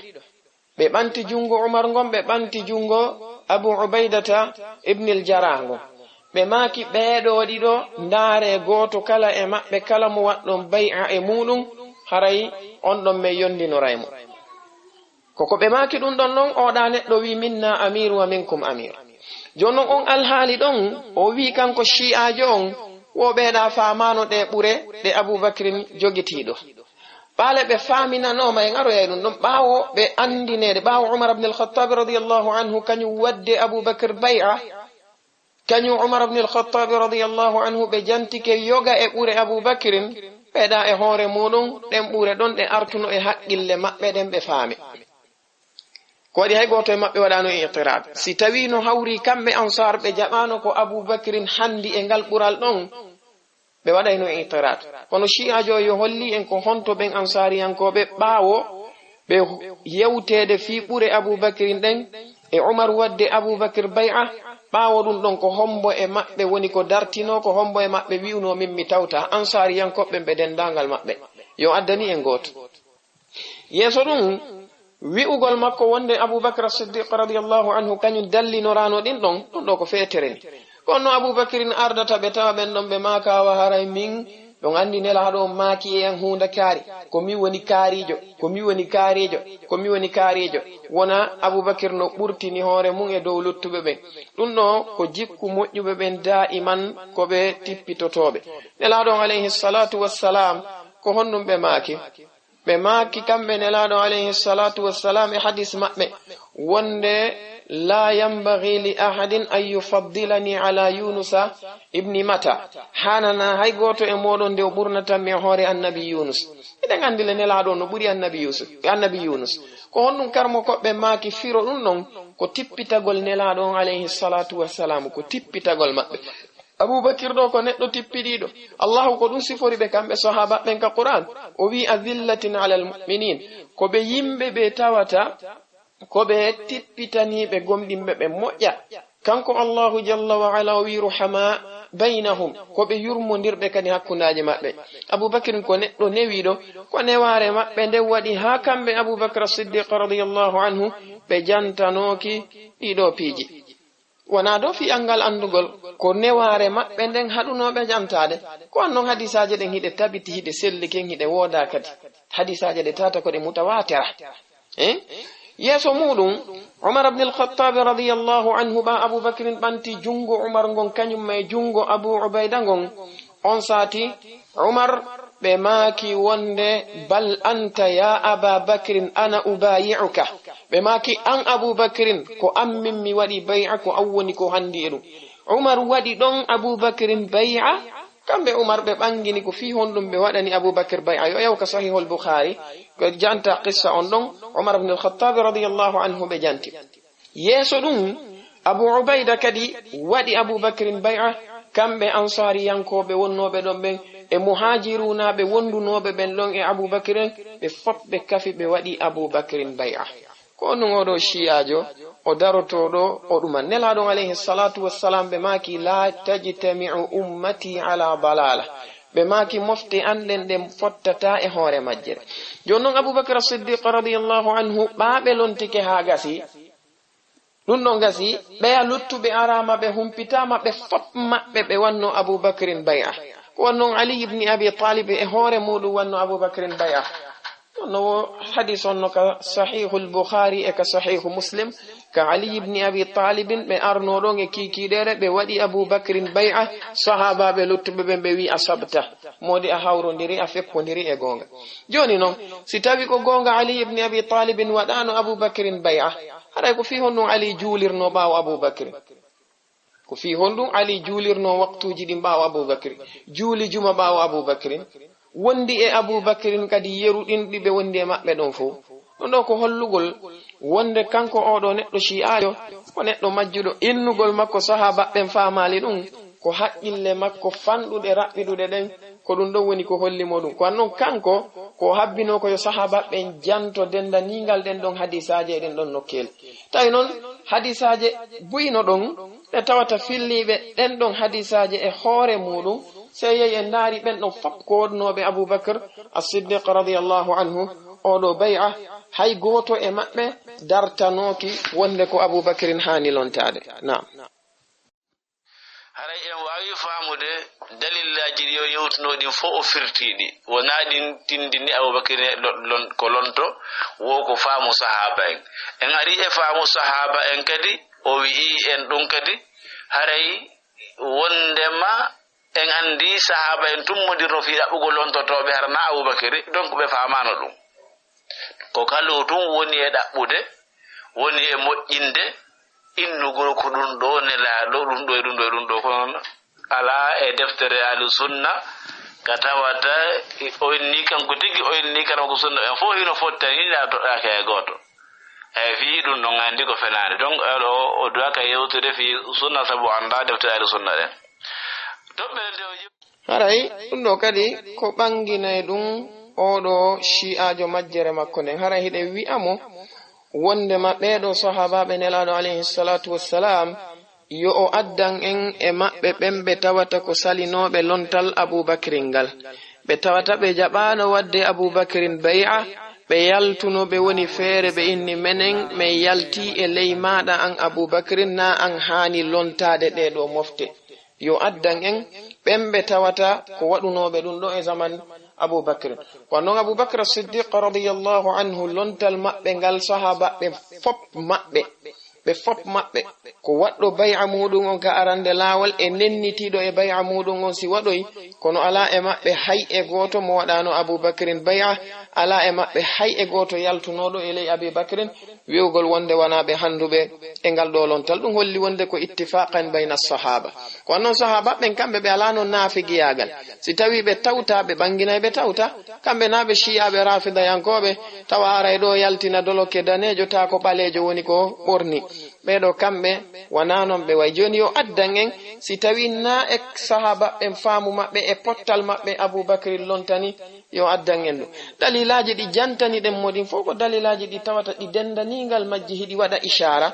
Ɓe ɓanti jungo Umar ngon, ɓe ɓanti jungo Abu Ubaydata ibn al-Jarrah ngon. Ɓe maaki, "Ɓeeɗo ɗiɗo, ndaare gooto kala e maɓɓe, kala mo waɗɗon bay'a e muɗum, haray on ɗon men yondinoray mo." Ko ko ɓe maaki ɗum ɗon non, oɗa neɗɗo wi, "Minna amir wa minkum amir." Jooni non on alhaali ɗon, o wi kanko shi'aajo on, wo ɓeeɗa faamaano ɗe ɓure ɗe Abu Bakrin jogitiiɗo. Ɓaale ɓe faaminanooma en aroyay ɗum ɗon ɓaawo ɓe andineede, ɓaawo Umar ibn al-Khattab radiyallahu anhu kañum wadde Abu Bakr bay'a, kañum Umar ibn al-Khattab radiyallahu anhu ɓe jantike yoga e ɓure Abu Bakrin, ɓeeɗa e hoore muɗum, ɗen ɓure ɗon ɗe artuno e haqqille maɓɓe ɗen ɓe faami. Ko waɗi hay gooto e maɓɓe waɗaano i'tiraad. Si tawii no hawri kamɓe Ansaar ɓe jaɓaano ko Abu Bakrin handi e ngal ɓural ɗon, Ɓe waɗayno itiraat. Kono Shi'aajo yo holli en ko honto ɓen Ansaariyankooɓe ɓaawo ɓe yewteede fii ɓure Abu Bakrin ɗen e Umar waɗde Abu Bakr bay'a, ɓaawo ɗun ɗon ko hombo e maɓɓe woni ko dartinoo, ko hombo e maɓɓe wi'unoo min mi tawta Ansaariyankooɓe ɓen ɓe denndaangal maɓɓe. Yo addani en gooto. Yeeso ɗun, wi'ugol makko wonde Abu Bakr As-Siddiq radiyallahu anhu kañun dallinoraano ɗin ɗon, ɗun ɗoo ko feetere ni. Kono no Abu Bakrin ardata ɓe tawa ɓen ɗon ɓe maaka wa haray min ɗon anndi Nelaaɗo on maaki e an huunde kaari, ko mi woni kaariijo, ko mi woni kaariijo, ko mi woni kaariijo. Wona Abu Bakr no ɓurtini hoore mun e dow luttuɓe ɓen. Ɗun ɗoo ko jikku moƴƴuɓe ɓen daa'iman ko ɓe tippitotooɓe. Nelaaɗo on alayhi salatu wassalam, ko honɗun ɓe maaki? Ɓe maaki kamɓe Nelaaɗo alayhi salatu wassalam e hadis maɓɓe wonde, "La yambagi li ahadin an yufaddilani ala Yunusa ibni Mata." Haanana hay gooto e mooɗon nde o ɓurnata mi e hoore Annabi Yunus. Eɗen anndi le Nelaaɗo on no ɓuri Annabi Yusuf, Annabi Yunus. Ko honɗun karmo koɓɓe maaki firo ɗun ɗon? Ko tippitagol Nelaaɗo on alayhi salatu wassalam, ko tippitagol maɓɓe. Abubakir ɗoo ko neɗɗo tippiɗiiɗo. Allahu ko ɗun sifori ɓe kamɓe sahaaba ɓen ka Qur'an. O wi'i, "Adillatin alal mu'minin." Ko ɓe yimɓe ɓe tawata, ko ɓe tippitaniiɓe gomɗinɓe ɓe moƴƴa. Kanko Allahu jalla wa ala o wi'i, "Ruhama baynahum." Ko ɓe yurmondirɓe kadi hakkundeeji maɓɓe. Abubakir ko neɗɗo newiiɗo, ko newaare maɓɓe nde waɗi haa kamɓe Abubakar Siddiq radiyallahu anhu ɓe jantanooki ɗiɗo piiji. Wonaa dow fii anngal anndugol, ko newaare maɓɓe nden haɗunooɓe jantaade. Ko an non hadisaaje ɗen hiɗe tabiti, hiɗe selli ken, hiɗe woodaa kadi. Hadisaaje ɗe tata ko ɗe mutawaatira. Eh? Yeeso muuɗum, Umar ibn al-Khattab radiyallahu anhu, ɓa Abu Bakrin ɓanti junngo Umar ngon, kañum e junngo Abu Ubayda ngon, on saati, Umar, ɓe maaki wonde, "Bal anta ya Aba Bakrin, ana ubayi'uka." Ɓe maaki, "An Abu Bakrin, ko an min mi waɗi bay'a, ko an woni ko hanndi e ɗum." Umar waɗi ɗon Abu Bakrin bay'a, kamɓe Umar ɓe ɓangini ko fii honɗum ɓe waɗani Abu Bakr bay'a. Yo yaw ka Sahihul Bukhari, ko janta qissa on ɗon, Umar ibn al-Khattab radiyallahu anhu ɓe janti. Yeeso ɗum, Abu Ubayda kadi waɗi Abu Bakrin bay'a, kamɓe Ansaariyankooɓe wonnooɓe ɗon ɓen e Muhaajiruunaaɓe wondunooɓe ɓen ɗon e Abu Bakrin, ɓe fof ɓe kafi ɓe waɗi Abu Bakrin bay'a. Ko ɗum oɗo Shi'aajo, o darotooɗo o ɗuma. Nelaaɗo on alayhi salatu wassalam ɓe maaki, "La tajtami'u ummati ala dalala." Ɓe maaki, "Mofte an ɗen ɗen fottataa e hoore majjere." Jooni non Abu Bakr Siddiq radiyallahu anhu, ɓa ɓe lontike haa gasi, ɗum ɗon gasi, ɓeya luttuɓe araama, ɓe humpitaama, ɓe fop maɓɓe ɓe wanno Abu Bakrin bay'a. Ko wanno Ali ibn Abi Talib e hoore muɗum wanno Abu Bakrin bay'a. Kono wo hadis on no ka Sahihul Bukhari e ka Sahihu Muslim, ka Ali ibn Abi Talibin ɓe arno ɗon e kiikiiɗeere, ɓe waɗi Abu Bakrin bay'a, sahaabaaɓe luttuɓe ɓen ɓe wi, "Asabta." Moodi a hawrondiri, a feppondiri e goonga. Jooni non, si tawi ko goonga Ali ibn Abi Talibin waɗaano Abu Bakrin bay'a, haray ko fii honɗum Ali juulirno ɓaawo Abu Bakrin? Ko fii honɗum Ali juulirno waktuuji ɗin ɓaawo Abu Bakri? Juuli juma ɓaawo Abu Bakrin? Wondi e Abu Bakrin kadi yeru ɗin ɗi ɓe wondi e maɓɓe ɗon fow. Ɗum ɗo ko hollugol wonde kanko oɗo neɗɗo Shi'aajo ko neɗɗo majjuɗo. Innugol makko sahaaba ɓen faamaali ɗum, ko haqqille makko fanɗuɗe raɓɓiɗuɗe ɗen, ko ɗum ɗon woni ko holli mo ɗum. Ko annon kanko ko habbinoo ko yo sahaaba ɓen janto dendaniingal ɗen ɗon hadisaaje e ɗen ɗon nokkeeli. Tawi noon hadisaaje buyno ɗon, ɗe tawata filliiɓe ɗen ɗon hadisaaje e hoore muuɗum, sey yehi en ndaari ɓen ɗon fof ko wodnooɓe Abu Bakr As-Siddiq radiyallahu anhu, oɗo bay'a, hay gooto e maɓɓe dartanooki wonde ko Abu Bakrin haani lontaade. Naam. Haray en waawi faamude dalillaaji ɗi o yewtunoo ɗin fof, o firtii ɗi. Wonaa ɗin tindini Abu Bakrin e lon-, lon-, ko lonto, wo ko faamu sahaaba en. En ari e faamu sahaaba en kadi, o wi'i en ɗum kadi, haray wondema en anndi sahaaba en tummodirno fii ɗaɓɓugol lontotooɓe, hara na Abu Bakri, donc ɓe faamaano ɗum. Ko kalu tun woni e ɗaɓɓude, woni e moƴƴinde, innugol ko ɗum ɗo nelaaɗo, ɗum ɗo e ɗum ɗo e ɗum ɗo, kono alaa e deftere Ahlu Sunna ka tawata o inni kanko tigi, o inni kanko sunna, en fof hino fottani, ina toɗɗaaka e gooto. Eyi, fii ɗum ɗon anndi ko fenaande. Donc, oɗo o duwaka yewtude fii sunna sabu anndaa deftere Ahlu Sunna ɗen. Toɓɓere nde o yew- Haray ɗum ɗo kadi ko ɓanginay ɗum oɗo shi'aajo majjere makko nden. Haray hiɗen wi'a mo wondema ɓeeɗo sahaabaaɓe Nelaaɗo alayhi salatu wassalam, yo o addan en e maɓɓe ɓen ɓe tawata ko salinooɓe lontal Abubakrin ngal. Ɓe tawata ɓe jaɓaano wadde Abubakrin bay'a, ɓe yaltuno ɓe woni feere ɓe inni menen, men yalti e ley maaɗa an Abubakrin, na an haani lontaade ɗee ɗo mofte. Yo addan en ɓen ɓe tawata ko waɗunooɓe ɗum ɗo e zaman Abubakrin. Kono noon Abubakr Siddiq radiyallahu anhu, lontal maɓɓe ngal, sahaabaaɓe fop maɓɓe, ɓe fop maɓɓe, ko waɗɗo bay'a muuɗum on ka arande laawol e nennitiiɗo e bay'a muuɗum on si waɗoy, kono alaa e maɓɓe hay e gooto mo waɗaano Abubakrin bay'a, alaa e maɓɓe hay e gooto yaltunooɗo e ley Abubakrin, wi'ugol wonde wanaa ɓe hannduɓe e ngal ɗo lontal, ɗum holli wonde ko ittifaqan bayna sahaaba. Ko noon sahaaba ɓen kamɓe ɓe alaano naafigiyaagal. Si tawii ɓe tawta, ɓe ɓanginay ɓe tawta. Kamɓe naa ɓe shi'aaɓe raafidayankooɓe, tawa haray ɗo yaltina dolokke daneejo, taa ko ɓaleejo woni ko ɓorni. Ɓee ɗo kamɓe wanaa noon ɓe wayi. Jooni yo addan en, si tawii naa e sahaaba ɓen faamu maɓɓe e pottal maɓɓe Abubakri lontani, yo addan en ɗum. Dalilaaji ɗi jantaniɗen mo ɗin fof ko dalilaaji ɗi tawata ɗi denndaniingal majji hiɗi waɗa ishaara,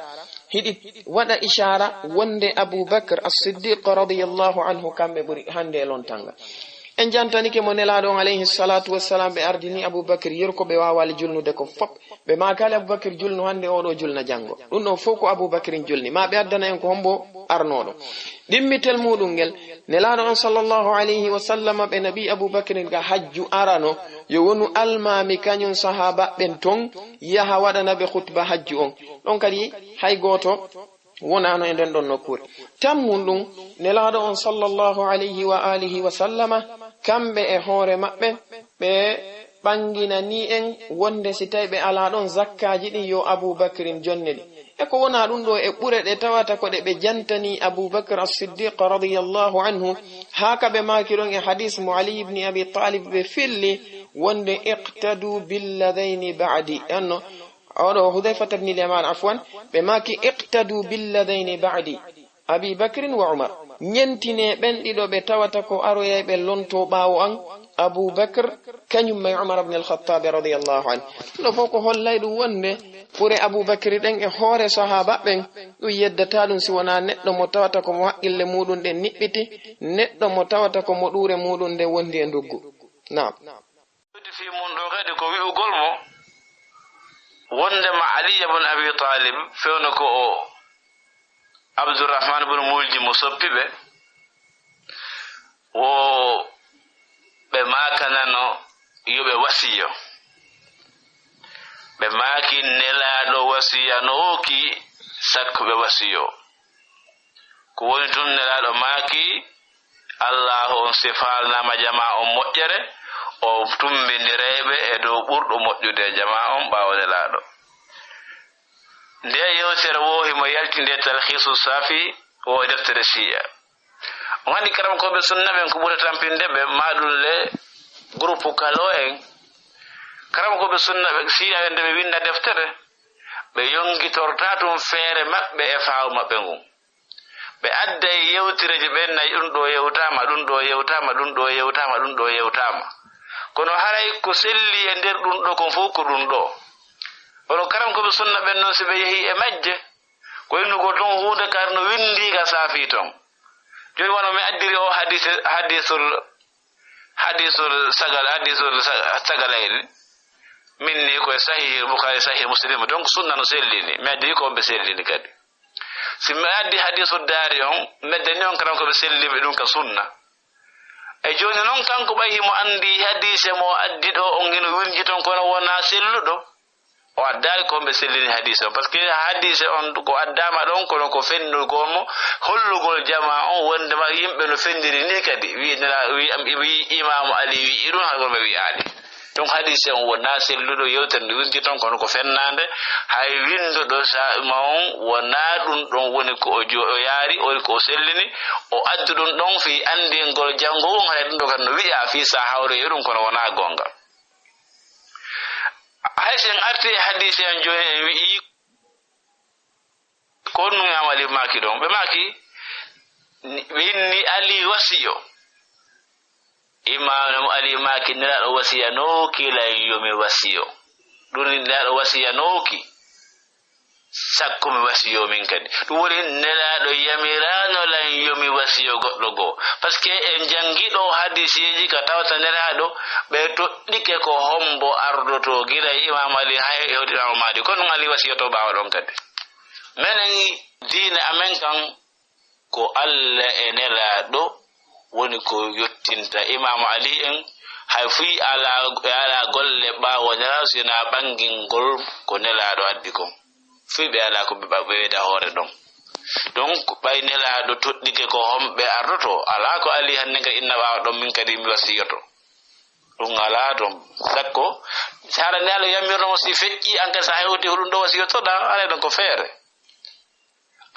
hiɗi waɗa ishaara wonde Abu Bakr As-Siddiq radiyallahu anhu kamɓe ɓuri hannde e lontal ngal. En jantanike mo Nelaaɗo on alayhi salatu wassalam, ɓe ardini Abu Bakr yerko ɓe waawaali julnude ko fop. Ɓe maakaali Abu Bakr julnu hannde, oɗo julna janngo. Ɗum ɗon fof ko Abu Bakrin julni. Ma ɓe addana en ko hombo arnooɗo. Ɗimmitel muɗum ngel, Nelaaɗo on sallallahu alayhi wa sallam, ɓe naɓi Abu Bakrin ka hajju arano, yo wonu almaami kañum sahaaba ɓen ton, yaha waɗana ɓe khutba hajju on. Ɗon kadi hay gooto wonaano e nden ɗon nokkuure. Tammun ɗum, Nelaaɗo on sallallahu alayhi wa alihi wa sallama, kamɓe e hoore maɓɓe, ɓe ɓanginanii en wonde si tawi ɓe alaa ɗon zakkaaji ɗin, yo Abu Bakrin jonne ɗi. E ko wonaa ɗum ɗo e ɓure ɗe tawata ko ɗe ɓe jantanii Abu Bakr As-Siddiq radiyallahu anhu, haa ka ɓe maaki ɗon e hadis mo Ali ibn Abi Talib ɓe filli wonde, "Iqtadu billadhayni ba'di." Anno, oɗo Hudhayfata ibn al-Yaman, afwan, ɓe maaki, "Iqtadu billadhayni ba'di." Abi Bakrin wa Umar. Ñentine ɓen ɗiɗo ɓe tawata ko aroyayɓe lonto ɓaawo an, Abu Bakr, kañum may Umar ibn al-Khattab radiyallahu anhu. Ɗo fof ko hollay ɗum wonde ɓure Abu Bakri ɗen e hoore sahaaba ɓen, ɗum yeddata ɗum si wonaa neɗɗo mo tawata ko mo haqqille muɗum ɗen niɓɓiti, neɗɗo mo tawata ko mo ɗuure muɗum nden wondi e nduggu. Naam. Fii mum ɗo kadi ko wi'ugol mo wondema Ali ibn Abi Talib fewno ko o Abdurrahman ibn Mulji mo soppi ɓe, wo ɓe maakanano yo ɓe wasiyo. Ɓe maaki Nelaaɗo wasiyanooki sakko ɓe wasiyo. Ko woni tun, Nelaaɗo maaki, Allaahu on si faalnaama jamaa on moƴƴere, o tumbindiray ɓe e dow ɓurɗo moƴƴude e jamaa on ɓaawo Nelaaɗo. Nde yewtere woo himo yalti nde Talhiisu Saafi, wo e deftere Sii'a. On anndi karamokooɓe sunna ɓen ko ɓuri tampinde ɓe, maa ɗum le groupe Kalo en. Karamokooɓe sunna ɓe, Sii'a ɓen, nde ɓe winnda deftere, ɓe yonkitortaa tun feere maɓɓe e faawu maɓɓe ngun. Ɓe adday yewtereeji ɓen nayi, ɗum ɗo yewtaama, ɗum ɗo yewtaama, ɗum ɗo yewtaama, ɗum ɗo yewtaama. Kono haray ko selli e nder ɗum ɗo kon fof ko ɗum ɗo. Kono karamokooɓe sunna ɓen non, si ɓe yehii e majje, ko innugol tun huunde kadi no winndii ka saafii ton. Jooni wano mi addiri o hadise, hadisul, hadisul sagal, hadisul sa-, sagalayni. Min ni koye Sahih Bukhari, Sahih Muslim, donc sunna no sellini. Mi addiri ko ɓe sellini kadi. Si mi addi hadisu daari on, meddani on karam ko ɓe selliɓe ɗum ka sunna. E jooni non, kanko ɓay himo anndi hadise mo addi ɗo on hino wirji ton, kono wonaa selluɗo. O addaali ko ɓe sellini hadise on, parce que hadise on ko addaama ɗon, kono ko fennugol mo, hollugol jamaa on wonde ma yimɓe no fenndiri ni kadi. Wi nela-, wi am-, wi Imaamu Ali wi ɗum, hay goto wi'aali. Donc, hadise on wonaa selluɗo, yewtere nde winndi ton, kono ko fennaande. Hay winnduɗo sa-, ma on wonaa ɗum ɗon woni ko o jo-, o yaari, o woni ko o sellini, o addi ɗum ɗon fii anndingol janngo on, hay ɗum ɗo kadi no wi'a fii sa hawre e ɗum, kono wonaa goonga. Hay si en arti e hadise on jooni, en wi'i, ko honɗum Imam Ali maaki ɗon? Ɓe maaki, ni-, ɓe inni Ali wasiyo. Imam Ali maaki, Nelaaɗo wasiyanooki lan yo mi wasiyo. Ɗum Nelaaɗo wasiyanooki, sakko mi wasiyo min kadi. Ɗum woni Nelaaɗo yamiraano lan yo mi wasiyo goɗɗo goo. Parce que en janngi ɗo hadiseeji ka tawata Nelaaɗo, ɓe toɗɗike ko hombo ardotoo gila e Imam Ali, hay e hoto Imam Mahdi. Kono ɗum Ali wasiyoto ɓaawo ɗon kadi. Menen diine amen kan, ko Alla e Nelaaɗo woni ko yottinta. Imam Ali en, hay fuy alaa, ɓe alaa golle ɓaawo Nelaaɗo, si wonaa ɓangingol ko Nelaaɗo addi kon. Fuy ɓe alaa ko ɓe ɓa-, ɓe ɓeyda hoore ɗon. Donc, ɓay Nelaaɗo toɗɗike ko homɓe ardoto, alaa ko Ali hannden kadi inna ɓaawo ɗon, min kadi mi wasiyoto. Ɗum alaa toon. Sakko, si hara Nelaaɗo yamirno mo, si feƴƴi, an kadi so a hewti ko ɗum ɗo wasiyotoɗaa, alaa ɗon ko feere.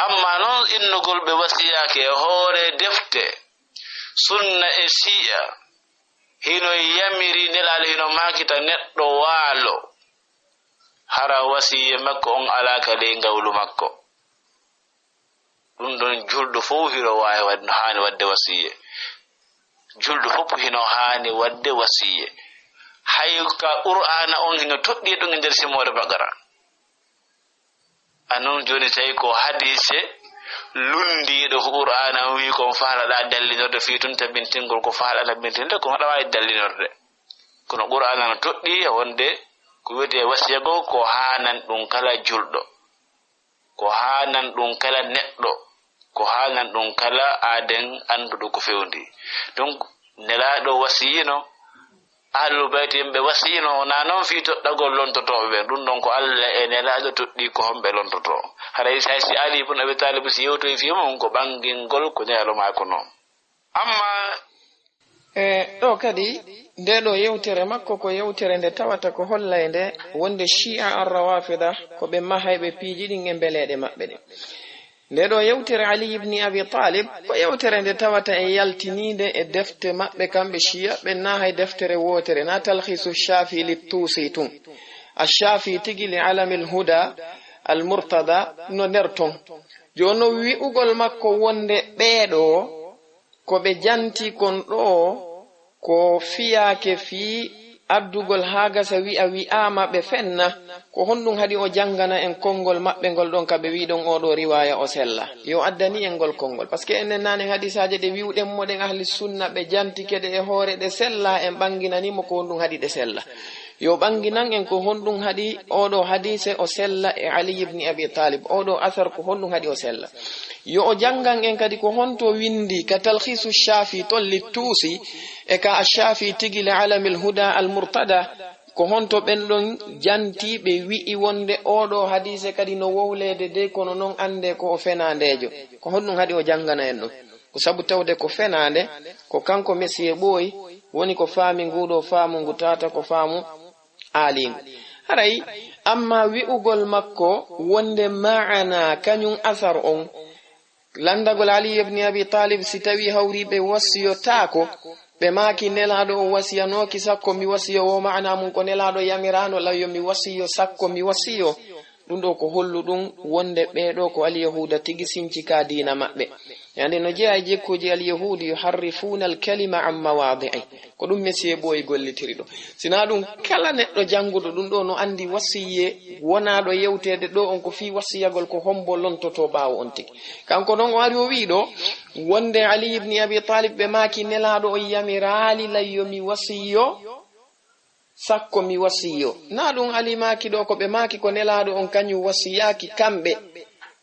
Amma non innugol ɓe wasiyaaki e hoore defte, sunna e siya, hino yamiri Nelaaɗo, hino maakita neɗɗo waalo, hara wasiye makko on alaa ka ley ngawlu makko. Ɗum ɗon julɗo fof hino waawi waɗ-, no haani waɗde wasiye. Julɗo fof hino haani waɗde wasiye. Hay ka Qur'aana on hino toɗɗii ɗum e nder simoore Baqara. A non jooni tawi ko hadiise lunndiiɗo ko Qur'aana on wi'i kon faalaɗaa dallinorde fii tun tabintingol ko faalaɗaa tabintinde ko haɗa waawi dallinorde. Kono Qur'aana no toɗɗii e wonde ko wiyetee wasiya ko, ko haanan ɗum kala julɗo. Ko haanan ɗum kala neɗɗo. Ko haanan ɗum kala aaden annduɗo ko fewndi. Donc, Nelaaɗo wasiyino, Ahlul Bayti en ɓe wasiyino, wonaa non fii toɗɗagol lontotooɓe ɓen. Ɗum ɗon ko Alla e Nelaaɗo toɗɗii ko homɓe lontotoo. Haray si, si Ali ibn Abi Talib si yewtoyi fii mum, ko ɓangingol ko Nelaaɗo maako non. Amma E ɗo kadi, nde ɗo yewtere makko ko yewtere nde tawata ko hollay nde wonde Shi'a ar-Rawafida ko ɓe mahayɓe piiji ɗin e mbeleeɗe maɓɓe ɗin. Nde ɗo yewtere Ali ibn Abi Talib ko yewtere nde tawata e yaltiniinde e defte maɓɓe kamɓe Shi'a ɓe, na hay deftere wootere, na Talkhisu Shafi li Tusi tun. Ash-Shafi tigi li Alamil Huda al-Murtada no nder ton. Jooni non wi'ugol makko wonde ɓee ɗoo ko ɓe janti kon ɗoo, ko fiyaake fii addugol haa gasa wi'a wi'aama ɓe fenna, ko honɗum haɗi o janngana en konngol maɓɓe ngol ɗon ka ɓe wi'i ɗon oo ɗoo riwaaya o sella? Yo addani en ngol konngol. Parce que enen nanen hadisaaje ɗe wi'uɗen mo ɗen ahli sunna ɓe jantike ɗe e hoore ɗe sella, en ɓanginani mo ko honɗum haɗi ɗe sella. Yo ɓanginan en ko honɗum haɗi oo ɗoo hadiise o sella e Ali ibn Abi Talib, oo ɗoo asar ko honɗum haɗi o sella. Yo o janngan en kadi ko honto winndi ka Talkhisu Shafi ton li Tusi e ka Ash-Shafi tigi li Alamil Huda al-Murtada, ko honto ɓen ɗon janti ɓe wi'i wonde oo ɗoo hadiise kadi no wowleede dey, kono non anndee ko o fenaandeejo. Ko honɗum haɗi o janngana en ɗum? Ko sabu tawde ko fenaande, ko kanko Mesiye ɓooyi woni ko faami nguu ɗoo faamu ngu tata ko faamu aaliingu. Haray, amma wi'ugol makko wonde ma'ana kañum asar on, lanndagol Ali ibn Abi Talib, si tawii hawriiɓe wasiyotaako, ɓe maaki Nelaaɗo o wasiyanooki sakko mi wasiyo, wo ma'ana mum ko Nelaaɗo yamiraano lan yo mi wasiyo sakko mi wasiyo. Ɗum ɗoo ko hollu ɗum wonde ɓee ɗoo ko Alyahuuda tigi sinci ka diina maɓɓe. Yande no jeyaa e jikkuuji Alyahuudi, yuharrifuuna al-kalima an mawaadi'i. Ko ɗum Mesiye ɓooyi gollitiri ɗo. Sinaa ɗum, kala neɗɗo jannguɗo ɗum ɗoo no anndi wasiyye wonaaɗo yewteede ɗoo on ko fii wasiyagol ko hombo lontotoo ɓaawo on tigi. Kanko non o ari o wi'i ɗoo wonde Ali ibn Abi Talib ɓe maaki Nelaaɗo on yamiraali lan yo mi wasiyyo sakko mi wasiyo. Na ɗum Ali maaki ɗo, ko ɓe maaki ko Nelaaɗo on kañum wasiyaaki kamɓe.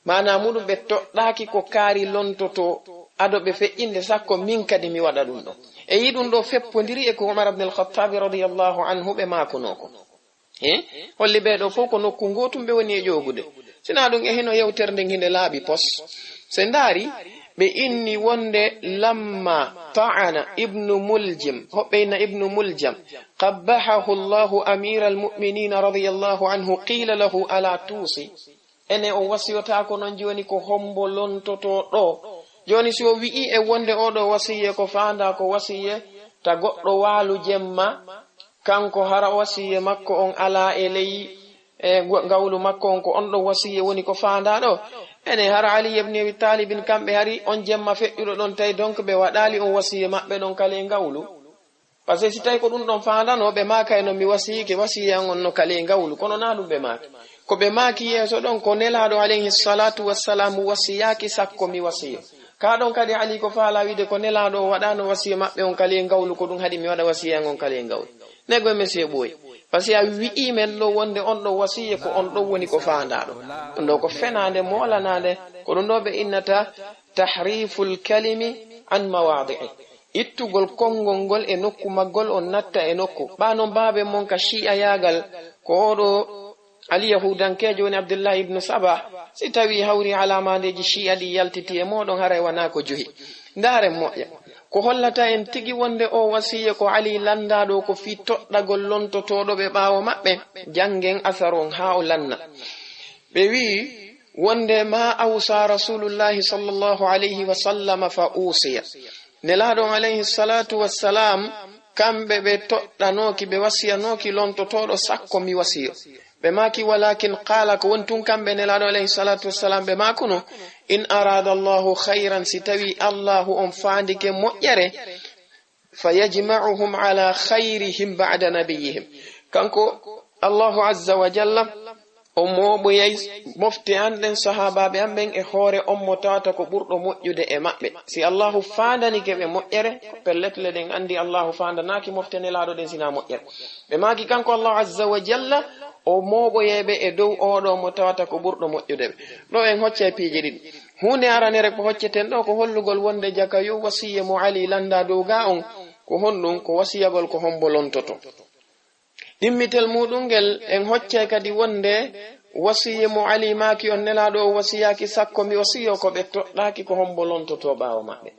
Maanaa muɗum ɓe toɗɗaaki ko kaari lontotoo ado ɓe feƴƴinde sakko min kadi mi waɗa ɗum ɗo. E yi ɗum ɗo feppondiri e ko Umar ibn al-Khattabi radiyallahu anhu ɓe maakunoo ko. He? Holli ɓee ɗo fof ko nokku ngootum ɓe woni e ƴoogude. Sinaa ɗum e hino yewtere nden hinde laaɓi pos. Se ndaari, ɓe inni wonde lamma ta'ana Ibnu Muljim, hoɓɓe inna Ibnu Muljam, qabbahahu Allahu amiral mu'minina radiyallahu anhu, qila lahu ala tuusi. Ene o wasiyotaako non jooni ko hombo lontotoo ɗo. Jooni si o wi'i e wonde oo ɗo wasiyye ko faandaa ko wasiyye ta goɗɗo waalu jemma, kanko hara wasiyye makko on alaa e ley, e, ngawlu makko on, ko on ɗon wasiyye woni ko faandaa ɗo. Ene hara Ali ibn Abi Talibin kamɓe hari on jemma feƴƴuɗo ɗon tawi donc ɓe waɗaali on wasiyye maɓɓe ɗon kala e ngawlu. Parce que si tawi ko ɗum ɗon faandano, ɓe maakayno mi wasiyike, wasiya on no kale ngawlu, kono na ɗum ɓe maaki. Ko ɓe maaki yeeso ɗon, ko Nelaaɗo alayhi salatu wassalam wasiyaaki sakko mi wasiyo. Ka ɗon kadi Ali ko faala wiide ko Nelaaɗo o waɗano wasiya maɓɓe on kale ngawlu, ko ɗum haɗi mi waɗa wasiya on kale ngawlu. Nego e monsieur ɓooyi. Parce que a wi'i men ɗo wonde on ɗo wasiya ko on ɗo woni ko faandaɗo. Ɗum ɗo ko fenaande, moolanaande, ko ɗum ɗo ɓe innata tahriful kalimi an mawaadi'i. Ittugol konngol ngol e nokku maggol, on natta e nokku. Ɓa non baabe mon ka shi'ayaagal, ko oɗo Ali Yahudankeejo woni Abdullahi ibnu Saba, si tawi hawri alaamandeeji shi'a ɗi yaltiti e mooɗon, haray wanaa ko juhi. Ndaaren moƴƴa. Ko hollata en tigi wonde o wasiya ko Ali landaaɗo ko fii toɗɗagol lontotooɗo ɓe ɓaawo maɓɓe, janngen asar on haa o lanna. Ɓe wi'i wonde ma awsa Rasulullahi sallallahu alayhi wa sallama fa usiya. Nelaaɗo on alayhi salatu wassalam, kamɓe ɓe toɗɗanooki, ɓe wasiyanooki lontotooɗo sakko mi wasiyo. Ɓe maaki, walakin qala, ko woni tun kamɓe Nelaaɗo alayhi salatu wassalam, ɓe maakuno, in arada Allahu khayran, si tawi Allahu on faandike moƴƴere, fa yajma'uhum ala khayrihim ba'da nabiyihim. Kanko Allahu azza wa jalla, o mooɓoyay mofte an ɗen, sahaabaaɓe an ɓen, e hoore on mo tawata ko ɓurɗo moƴƴude e maɓɓe. Si Allahu faandanike ɓe moƴƴere, pellet le ɗen anndi Allahu faandanaaki mofte Nelaaɗo ɗen sina moƴƴere. Ɓe maaki kanko Allahu azza wa jalla, o mooɓoyay ɓe e dow oɗo mo tawata ko ɓurɗo moƴƴude ɓe. Ɗo en hoccay piiji ɗiɗi. Huunde aranere ko hocceten ɗo ko hollugol wonde jaka yo wasiye mo Ali lannda dow ga on, ko honɗum? Ko wasiyagol ko hombo lontoto. Ɗimmitel muɗum ngel en hoccay kadi wonde wasiye mo Ali maaki on Nelaaɗo o wasiyaaki sakko mi wasiyo ko ɓe toɗɗaaki ko hombo lontoto ɓaawo maɓɓe.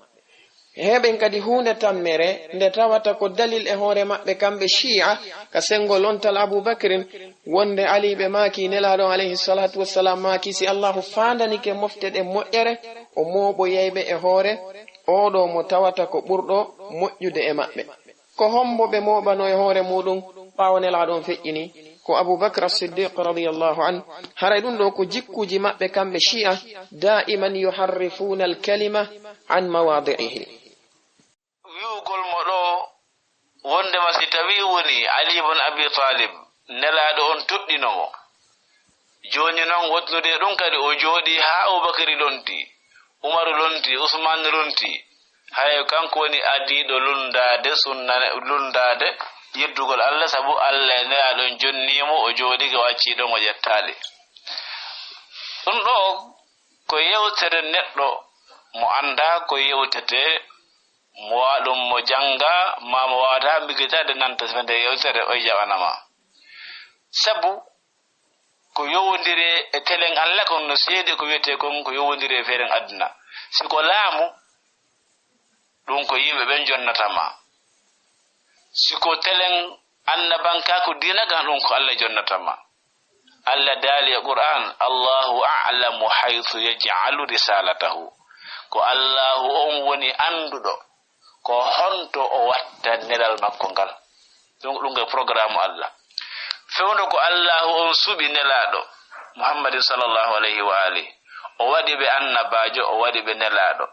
Heɓen kadi huunde tammere nde tawata ko dalil e hoore maɓɓe kamɓe Shi'a ka sengo lontal Abu Bakrin wonde Ali ɓe maaki Nelaaɗo alayhi salatu wassalam maaki si Allahu faandanike mofte ɗen moƴƴere o mooɓoyay ɓe e hoore oɗo mo tawata ko ɓurɗo moƴƴude e maɓɓe. Ko hombo ɓe mooɓano e hoore muɗum ɓaawo Nelaaɗo on feƴƴini? Ko Abu Bakr As-Siddiq radiyallahu anhu. Haray ɗum ɗo ko jikkuji maɓɓe kamɓe Shi'a, daiman yuharrifuna al-kalima an mawadi'ihi. Wi'ugol mo ɗo wondema si tawi woni Ali ibn Abi Talib, Nelaaɗo on toɗɗino mo. Jooni non wotnude ɗum kadi o jooɗi haa Abubakari lonti, Umaru lonti, Usmaan lonti. Haray kanko woni adiiɗo lunndaade sunna, lunndaade yeddugol Allah, sabu Allah e Nelaaɗo on jonnii mo, o jooɗike o accii ɗon o ƴettaali. Ɗum ɗo ko yewtere neɗɗo mo anndaa ko yewtete, mo wa-, ɗum mo jannga, ma mo waawata miijitaade nanta sifa nde yewtere o jaɓana ma. Sabu ko yowondire e telen Allah kon no seedi ko wiyetee kon ko yowondire e feeren aduna. Si ko laamu, ɗum ko yimɓe ɓen jonnata ma. Si ko telen annabankaaku diina kan, ɗum ko Allah jonnata ma. Allah daali e Qur'an, "Allahu a'lamu haythu yaj'alu risalatahu." Ko Allahu on woni annduɗo ko honto o watta nelal makko ngal. Ɗum, ɗum ko programme Allah. Fewndo ko Allahu on suɓi Nelaaɗo Muhammadin sallallahu alayhi wa alihi. O waɗi ɓe annabaajo, o waɗi ɓe nelaaɗo.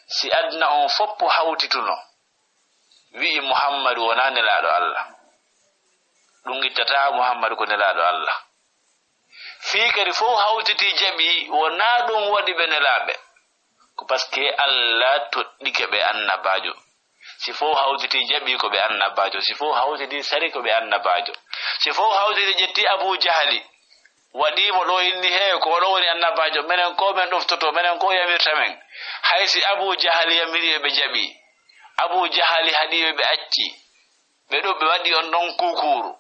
Si aduna on foppo hawtituno, wi'i Muhammadu wonaa nelaaɗo Allah, ɗum ittataa Muhammadu ko nelaaɗo Allah. Fii kadi fof hawtiti jaɓi, wonaa ɗum waɗi ɓe nelaaɓe. Ko parce que Allah toɗɗike ɓe annabaajo. Si fof hawtiti jaɓi ko ɓe annabaajo. Si fof hawtiti sari ko ɓe annabaajo. Si fof hawtiti ƴetti Abu Jahali, waɗi mo ɗo inni he, ko oɗo woni annabaajo. Menen ko men ɗoftoto, menen ko yamirta men. Hay si Abu Jahali yamiri ɓe, ɓe jaɓi. Abu Jahali haɗi ɓe, ɓe acci. Ɓe ɗo ɓe waɗi on ɗon kukuuru.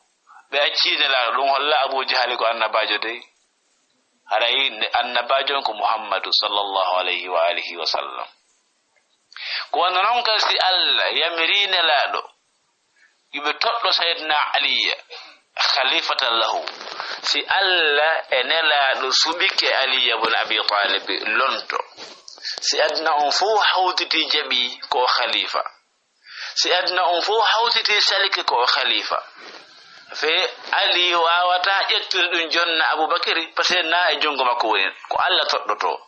Ɓe accii Nelaaɗo, ɗum holla Abu Jahali ko annabaajo dey. Haray ne-, annabaajo on ko Muhammadu sallallahu alayhi wa alihi wa sallam. Ko wano non kadi si Allah yamiri Nelaaɗo, yo ɓe toɗɗo Sayyidina Aliya khalifatan lahu. Si Allah e Nelaaɗo suɓike Aliya bun Abi Talib lonto, si aduna on fof hawtiti jaɓi ko o khalifa, si aduna on fof hawtiti salike ko o khalifa, fe Ali waawata ƴettude ɗum jonna Abubakari, parce que na e junngo makko woni, ko Allah toɗɗoto.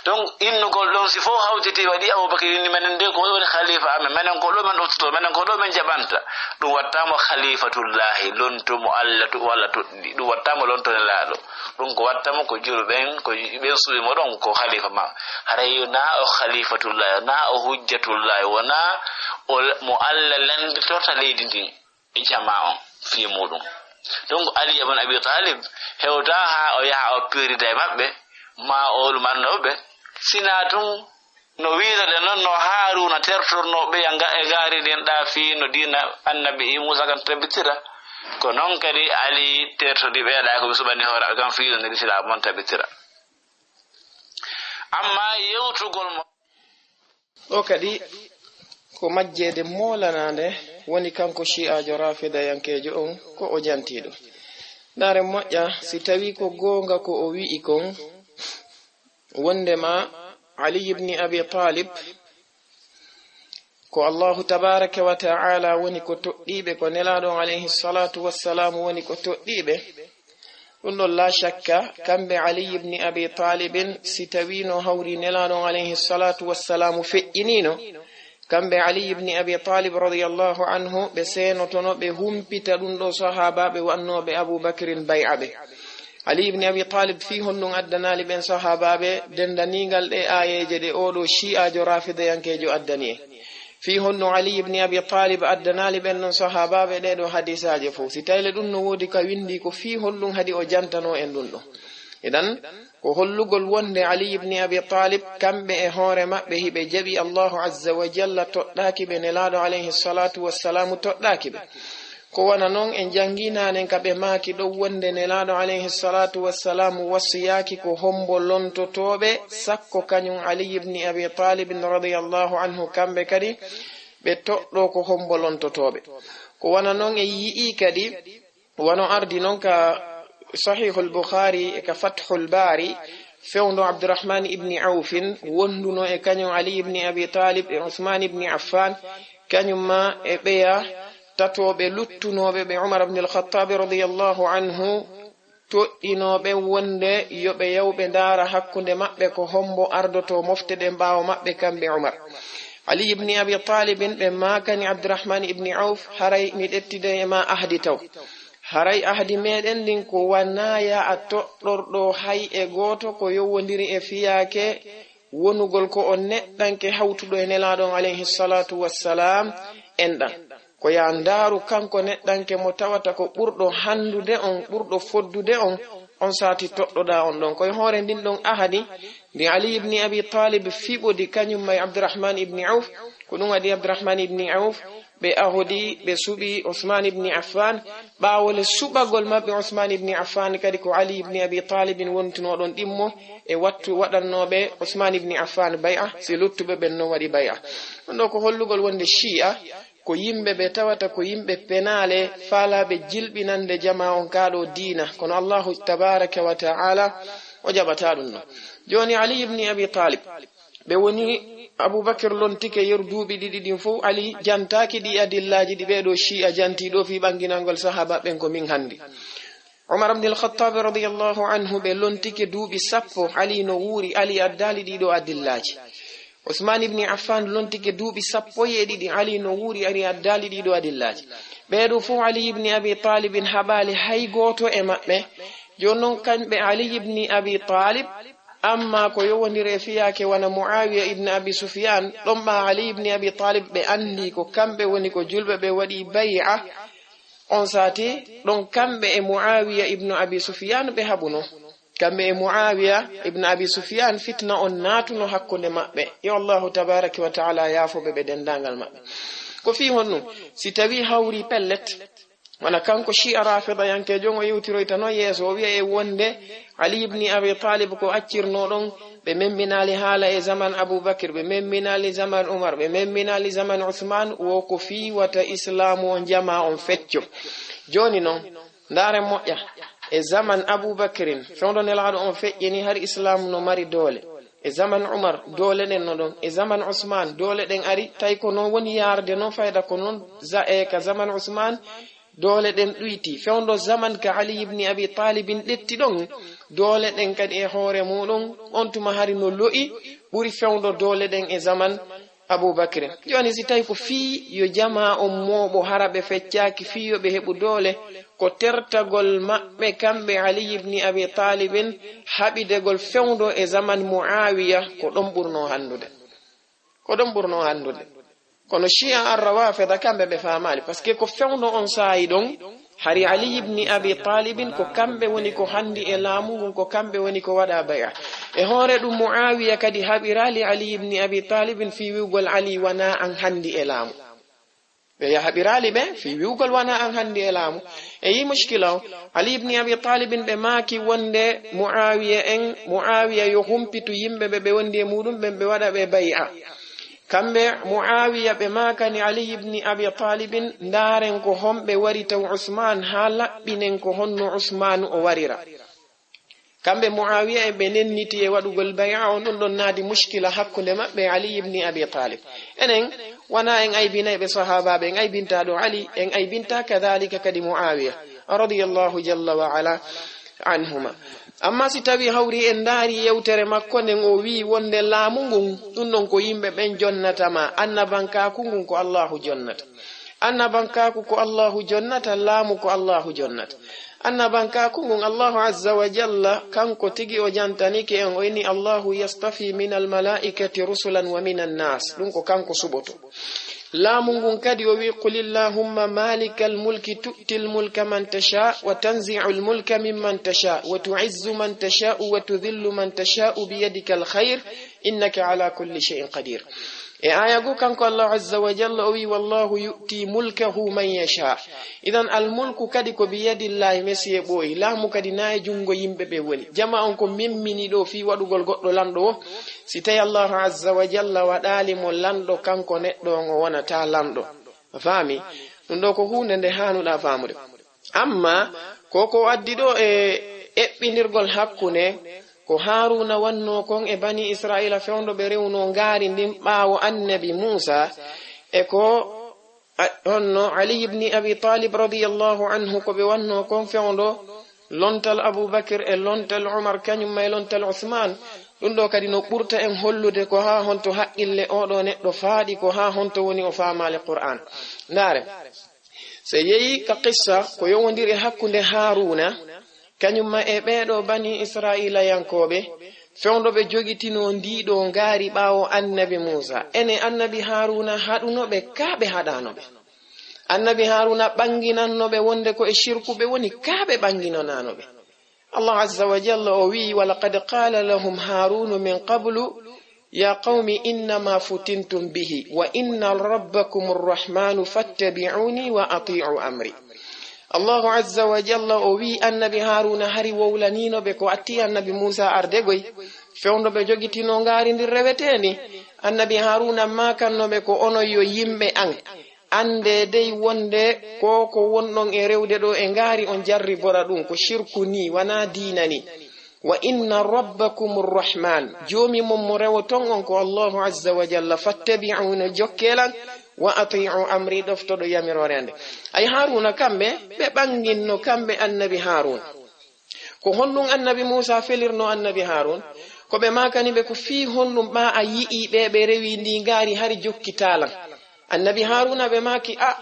Donc, innugol ɗon, si fof hawtiti waɗi Abubakar inni, "Menen de ko woni khalifa amen, menen ko ɗo men ɗoftoto, menen ko ɗo men jaɓanta." Ɗum wattaamo khalifatullahi, lonto mo Allah to-, walla toɗɗi. Ɗum wattaamo lonto Nelaaɗo. Ɗum ko wattamo ko juru ɓen, ko ɓen suɓi mo ɗon ko khalifa ma. Haray na o khalifatullahi, na o hujjatullahi, wona o, mo Allah lannditorta leydi ndin e jama on fii muɗum. Donc, Ali ibn Abi Talib hewta haa o yaha o pirida e maɓɓe, ma o lumanno ɓe. Sina tun no wiirade non no Haaruna tertorno ɓe ya nga-, e gaari ndin ɗa fii no diina annabi Muusa kan tabitira. Ko non kadi Ali tertodi ɓe ɗa ko ɓe suɓani hoore kan fii no lislaam on tabitira. Amma yewtugol mo. Ɗo kadi ko majjeede moolanaande woni kanko shi'aajo raafidayankeejo on ko o jantiiɗo. Ndaare moƴƴa, si tawii ko goonga ko o wi'i kon, wondema Ali ibn Abi Talib ko Allahu tabaraka wa ta'ala woni ko toɗɗiiɓe, ko Nelaaɗo on alayhi salatu wassalam woni ko toɗɗiiɓe. Ɗum ɗon, la shakka, kamɓe Ali ibn Abi Talibin, si tawii no hawri Nelaaɗo on alayhi salatu wassalam feƴƴiniino, kamɓe Ali ibn Abi Talib radiyallahu anhu, ɓe seenotono, ɓe humpita ɗum ɗo sahaabaaɓe wannooɓe Abu Bakrin bay'a ɓe. Ali ibn Abi Talib fii honɗum addanaali ɓen sahaabaaɓe dendaniingal ɗe aayeeje ɗe oo ɗo shi'aajo raafidayankeejo addani en? Fii honno Ali ibn Abi Talib addanaali ɓen non sahaabaaɓe ɗee ɗoo hadiisaaje fow? Si tawii le ɗum no woodi ka winndi, ko fii honɗum haɗi o jantanoo en ɗum ɗoo? Idan, ko hollugol wonde Ali ibn Abi Talib, kamɓe e hoore maɓɓe hiɓe jaɓi Allahu azza wa jalla, toɗɗaaki ɓe Nelaaɗo alayhi salatu wassalamu, toɗɗaaki ɓe. Ko wona non en janngi nanen ka ɓe maaki ɗon wonde Nelaaɗo alayhi salatu wassalam wasiyaaki ko hombo lontotooɓe, sakko kañum Ali ibn Abi Talib radiyallahu anhu, kamɓe kadi ɓe toɗɗo ko hombo lontotooɓe. Ko wona non en yi'i kadi, wano ardi non ka Sahihul Bukhari e ka Fathul Bari, fewndo Abdurrahman ibn Awfin wonduno e kañum Ali ibn Abi Talib e Usman ibn Affan, kañum ma e ɓeya tatooɓe luttunooɓe ɓe Umar ibn al-Khattab radiyallahu anhu toɗɗinooɓe wonde yo ɓe yaw ɓe ndaara hakkunde maɓɓe ko hombo ardoto mofte ɗen ɓaawo maɓɓe kamɓe Umar. Ali ibn Abi Talibin ɓe maakani Abdurrahman ibn Auf, haray mi ɗettiday e ma ahdi taw. Haray ahdi meɗen ndin ko wanaa ya a toɗɗorɗo hay e gooto ko yowondiri e fiyaake wonugol ko on neɗɗanke hawtuɗo e Nelaaɗo on alayhi salatu wassalam enɗan. Ko ya ndaaru kanko neɗɗanke mo tawata ko ɓurɗo handude on, ɓurɗo foddude on, on saati toɗɗoɗaa on ɗon. Ko e hoore ndin ɗon ahadi ndi Ali ibn Abi Talib fiɓodi kañum ma e Abdurrahman ibn Auf. Ko ɗum waɗi Abdurrahman ibn Auf ɓe ahodi, ɓe suɓi Usman ibn Affan. Ɓaawo le suɓagol maɓɓe Usman ibn Affan kadi, ko Ali ibn Abi Talibin wontuno ɗon ɗimmo e wattu waɗannooɓe Usman ibn Affan bay'a, si luttuɓe ɓen non waɗi bay'a. Ɗum ɗo ko hollugol wonde Shi'a ko yimɓe ɓe tawata ko yimɓe penaale, faalaaɓe jilɓinande jamaa on kaa ɗo diina, kono Allahu tabaraka wa ta'ala o jaɓataa ɗum ɗon. Jooni Ali ibn Abi Talib, ɓe woni Abubakar lontike yeru duuɓi ɗiɗi ɗin fow, Ali jantaaki ɗi adillaaji ɗi ɓee ɗo Shi'a janti ɗo fii ɓanginangol sahaaba ɓen ko min handi. Umar ibn al-Khattab radiyallahu anhu ɓe lontike duuɓi sappo, Ali no wuuri, Ali addaali ɗi ɗo adillaaji. Usman ibn Affan lontike duuɓi sappo e ɗiɗi, Ali no wuuri, Ali addaali ɗi ɗo adillaaji. Ɓee ɗo fow Ali ibn Abi Talib en haɓaali hay gooto e maɓɓe. Jooni non kamɓe Ali ibn Abi Talib, amma ko yowondiri e fiyaake wona Muawiya ibn Abi Sufyan, ɗon ɓa Ali ibn Abi Talib ɓe anndi ko kamɓe woni ko julɓe ɓe waɗi bay'a. On saati ɗon kamɓe e Muawiya ibn Abi Sufyan ɓe haɓuno. Kamɓe e Muawiya ibn Abi Sufyan fitna on naatuno hakkunde maɓɓe. Yo Allahu tabaraka wa ta'ala yaafo ɓe ɓe dendaangal maɓɓe. Ko fii honɗum? Si tawii hawri pellet, wona kanko Shi'a Rafidayankeejo on o yewtiroyta non yeeso, o wi'a e wonde Ali ibn Abi Talib ko accirno ɗon, ɓe memminaali haala e zaman Abu Bakr, ɓe memminaali zaman Umar, ɓe memminaali zaman Usman, wo ko fii wata Islaamu on jamaa on fecco. Jooni non, ndaaren moƴƴa, e zaman Abu Bakrin, fewndo Nelaaɗo on feƴƴini, hari Islaamu no mari doole. E zaman Umar, doole ɗen no ɗon. E zaman Usman, doole ɗen ari, tawi ko non woni yaarde non, fayda ko non za-, e ka zaman Usman, Doole ɗen ɗuyti. Fewndo zaman ka Ali ibni Abi Talibin ɗetti ɗon, doole ɗen kadi e hoore muɗum, on tuma hari no lo'i, ɓuri fewndo doole ɗen e zaman Abu Bakrin. Jooni, si tawi ko fii yo jamaa on mooɓo, hara ɓe feccaaki fii yo ɓe heɓu doole, ko tertagol maɓɓe kamɓe Ali ibni Abi Talibin haɓidegol fewndo e zaman Muawiya, ko ɗon ɓurno hanndude. Ko ɗon ɓurno hanndude. Kono Shia Ar-Rawafida kamɓe ɓe faamaali, parce que ko fewndo on saa'i ɗon, hari Ali ibni Abi Talibin ko kamɓe woni ko hanndi e laamu ngun, ko kamɓe woni ko waɗa bay'a. E hoore ɗum, Muawiya kadi haɓiraali Ali ibni Abi Talibin fii wi'ugol Ali wana an hanndi e laamu. Ɓe ya haɓiraali ɓe fii wi'ugol wana an hanndi e laamu. E yi mushkila o, Ali ibni Abi Talibin ɓe maaki wonde Muawiya en, Muawiya yo humpitu yimɓe ɓe ɓe wondi e muɗum ɓen, ɓe waɗa ɓe bay'a. Kamɓe Muawiya ɓe maakani Ali ibni Abi Talibin, ndaaren ko homɓe wari taw Usman, haa laɓɓinen ko honno Usmanu o warira. Kamɓe Muawiya en ɓe nenniti e waɗugol bay'a on, ɗum ɗon naadi mushkila hakkunde maɓɓe e Ali ibni Abi Talib. Enen, wana en aybinay ɓe sahaabaaɓe, en aybinta ɗo Ali, en aybinta kadhalika kadi Muawiya, radiyallahu jalla wa ala anhuma. Amma si tawi hawri en ndaari yewtere makko nden, o wi'i wonde laamu ngun, ɗum ɗon ko yimɓe ɓen jonnata ma, annabankaaku ngun ko Allahu jonnata. Annabankaaku ko Allahu jonnata, laamu ko Allahu jonnata. Annabankaaku ngun Allahu azza wa jalla, kanko tigi o jantanike en, o inni, "Allahu yastafi min almalaikati rusulan wa min annas." Ɗum ko kanko suɓoto. Laamu ngun kadi o wi, "Qul illahumma malikal mulki tu'til mulka man tasha wa tanzi'ul mulka mimman tasha wa tu'izzu man tasha wa tudhillu man tasha biyadikal khair innaka ala kulli shay'in qadir." E aya goo, kanko Allahu azza wa jalla o wi, "Wallahu yu'ti mulkahu man yasha." Idan, al mulku kadi ko biyadillahi, Messi e ɓooyi. Laamu kadi na e junngo yimɓe ɓe woni. Jama on ko memmini ɗo fii waɗugol goɗɗo lanɗo wo. Si tawi Allahu azza wa jalla waɗaali mo lanɗo, kanko neɗɗo on o wonata lanɗo. A faami? Ɗum ɗo ko huunde nde haanuɗa faamude. Amma ko ko addi ɗo e eɓɓindirgol hakkunde, ko Haaruuna wannoo kon e Bani Israa'iila fewndo ɓe rewno ngaari ndin ɓaawo Annabi Muusa, e ko a-, honno Ali ibni Abi Talib radiyallahu anhu ko ɓe wannoo kon fewndo lontal Abu Bakr e lontal Umar, kañum ma e lontal Usmaan. Ɗum ɗo kadi no ɓurta en hollude ko haa honto haqqille oo ɗoo neɗɗo faaɗi, ko haa honto woni o faamaali Qur'aan. Ndaare. So yehii ka qissa ko yowondiri hakkunde Haaruuna, kañum ma e ɓeeɗo Bani Israa'iilayankooɓe, fewndo ɓe jogitinoo ndii ɗoo ngaari ɓaawo Annabi Muusa. Ene Annabi Haaruuna haɗuno ɓe, kaa ɓe haɗaano ɓe? Annabi Haaruuna ɓannginanno ɓe wonde ko e shirku ɓe woni, kaa ɓe ɓannginanaano ɓe? Allah azza wa jalla o wi'i, "Wa laqad qala lahum Harunu min qablu, ya qawmi innama futintum bihi, wa inna rabbakum arrahmanu fattabi'uni wa ati'u amri." Allahu azza wa jalla o wi'i Annabi Haruna hari wowlanino ɓe ko atti Annabi Musa ardegoy, fewndo ɓe jogitino ngaari ndin reweteeni. Annabi Haruna makanno ɓe ko onon yo yimɓe an. Annde dey wonde ko ko wonɗon e rewde ɗo e ngaari on jarribora ɗum, ko shirku ni, wanaa diina ni. Wa inna rabbakum arrahman, joomi mon mo rewoton on ko Allahu azza wa jalla, fattabi'una, jokkelan, wa ati'u amri, ɗoftoɗo yamiroore ande. Ay Haruna kamɓe, ɓe ɓanginno kamɓe annabi Harun. Ko honɗum annabi Musa felirno annabi Harun? Ko ɓe makani ɓe ko fii honɗum ɓa a yi'i ɓe ɓe rewi ndi ngaari hari jokkitalan. Annabi Haruna ɓe maki, a,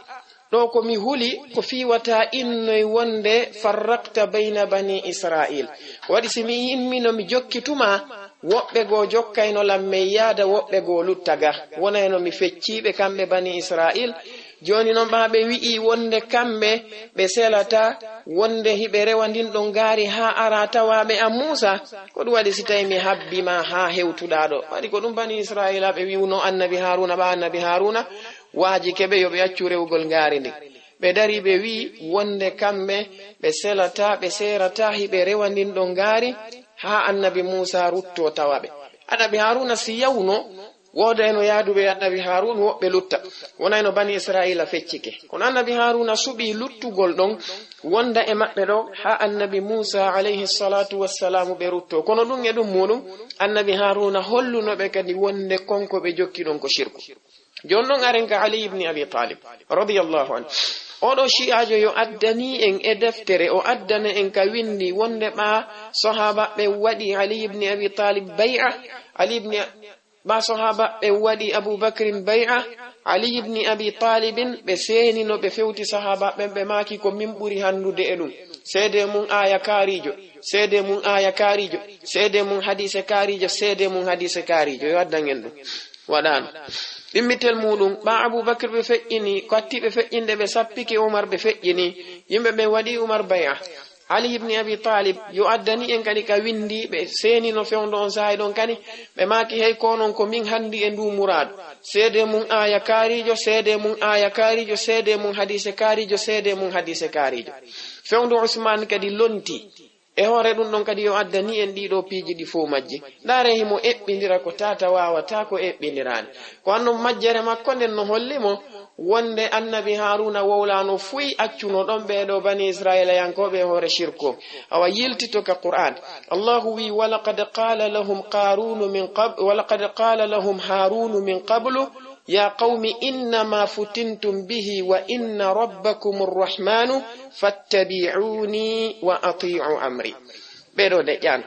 ɗo ko mi huli ko fii wata innoy wonde farraqta bayna bani Isra'il. Ko waɗi si mi immino mi jokki tuma, woɓɓe goo jokkayno lan men yaada woɓɓe goo lutta ga. Wonayno mi fecciiɓe kamɓe bani Isra'il. Jooni non ɓa ɓe wi'i wonde kamɓe ɓe selata wonde hiɓe rewa ndin ɗon ngaari haa ara tawa ɓe an Muusa. Ko ɗum waɗi si tawi mi habbi ma haa hewtuɗa ɗo? Waɗi ko ɗum bani Isra'ila ɓe wi'uno annabi Haruna, ɓa annabi Haruna waaji keɓe yo ɓe accu rewgol ngaari ndin. Ɓe dari ɓe wi'i wonde kamɓe ɓe selata, ɓe seerata hiɓe rewa ndin ɗon ngaari haa annabi Muusa rutto tawa ɓe. Annabi Haruna si yawno, woodayno yaaduɓe e annabi Harun, woɓɓe lutta. Wonayno bani Isra'ila feccike. Kono annabi Haruna suɓi luttugol ɗon, wonda e maɓɓe ɗo, haa annabi Musa alayhi salatu wassalamu ɓe rutto. Kono ɗum e ɗum muɗum, annabi Haruna holluno ɓe kadi wonde kon ko ɓe jokki ɗon ko shirku. Jooni non aren ka Ali ibn Abi Talib, radiyallahu anhu. Oɗo shi'ajo yo addani en e deftere, o addana en ka windi wonde ɓa sahaaba ɓe waɗi Ali ibn Abi Talib bay'a, Ali ibn, ɓa sahaaba ɓe waɗi Abu Bakrin bay'a, Ali ibn Abi Talibin ɓe seenino ɓe fewti sahaaba ɓen, ɓe maaki ko min ɓuri handude e ɗum. Seede mun aya kaarijo, seede mun aya kaarijo, seede mun hadise kaarijo, seede mun hadise kaarijo. Yo addan en ɗum. Waɗaano. Ɗimmitel muɗum, ɓa Abu Bakr ɓe feƴƴini, ko hatti ɓe feƴƴinde, ɓe sappike Umar, ɓe feƴƴini. Yimɓe ɓen waɗi Umar bay'a. Ali ibn Abi Talib, yo addani en kadi ka windi, ɓe seenino fewndo on saa'i ɗon kadi, ɓe maaki, hey, ko onon ko min handi e ndu muraadu. Seede mun aya kaarijo, seede mun aya kaarijo, seede mun hadise kaarijo, seede mun hadise kaarijo. Fewndo Usman kadi lonti. E hoore ɗum ɗon kadi, yo addani en ɗiɗo piiji ɗi fow majji. Ndaare himo eɓɓindira ko tata waawata ko eɓɓindiraani. Ko annon majjere makko nden no holli mo wonde Annabi Haaruuna wowlaano fuy accuno ɗon ɓee ɗo Bani Israa'iilayankooɓe e hoore shirku. Awa yiltito ka Qur'aan. Allahu wi, "Walaqad qala lahum Qarunu min qab-, walaqad qala lahum Harunu min qablu, ya qawmi innama futintum bihi wa inna rabbakum arrahmanu fattabi'uni wa ati'u amri." Ɓee ɗo deƴƴaano.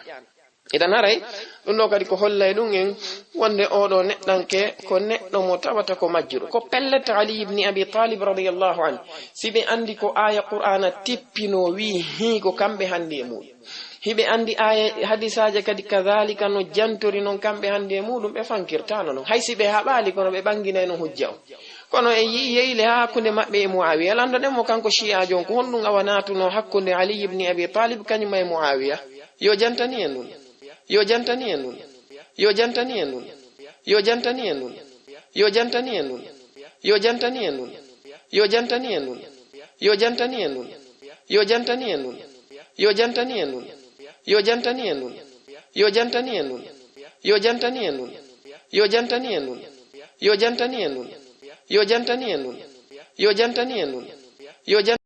Idan haray, ɗum ɗo kadi ko hollay ɗum en wonde oɗo neɗɗanke ko neɗɗo mo tawata ko majjuɗo. Ko pellet Ali ibn Abi Talib radiyallahu anhu, si ɓe andi ko aya Qur'ana tippino wi hii ko kamɓe handi e muɗum. Hiɓe andi aya hadisaaje kadi kadhalika no jantori non kamɓe handi e muɗum, ɓe fankirtano non. Hay si ɓe haɓali, kono ɓe ɓanginayno hujja on. Kono en yi'i yeyle ha hakkunde maɓɓe e Muawiya. Landoɗen mo kanko shi'ajo on, ko honɗum awa natuno hakkunde Ali ibn Abi Talib kañum e Muawiya? Yo jantani en ɗum. Yo jantani en ɗum. Yo jantani en ɗum. Yo jantani en ɗum. Yo jantani en ɗum. Yo jantani en ɗum. Yo jantani en ɗum. Yo jantani en ɗum. Yo jantani en ɗum. Yo jantani en ɗum. Yo jantani en ɗum. Yo jantani en ɗum. Yo jantani en ɗum. Yo jantani en ɗum. Yo jantani en ɗum. Yo jantani en ɗum. Yo jantani en ɗum. Yo jan-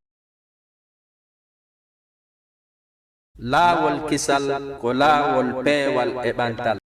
Laawol kisal ko laawol peewal e ɓantal.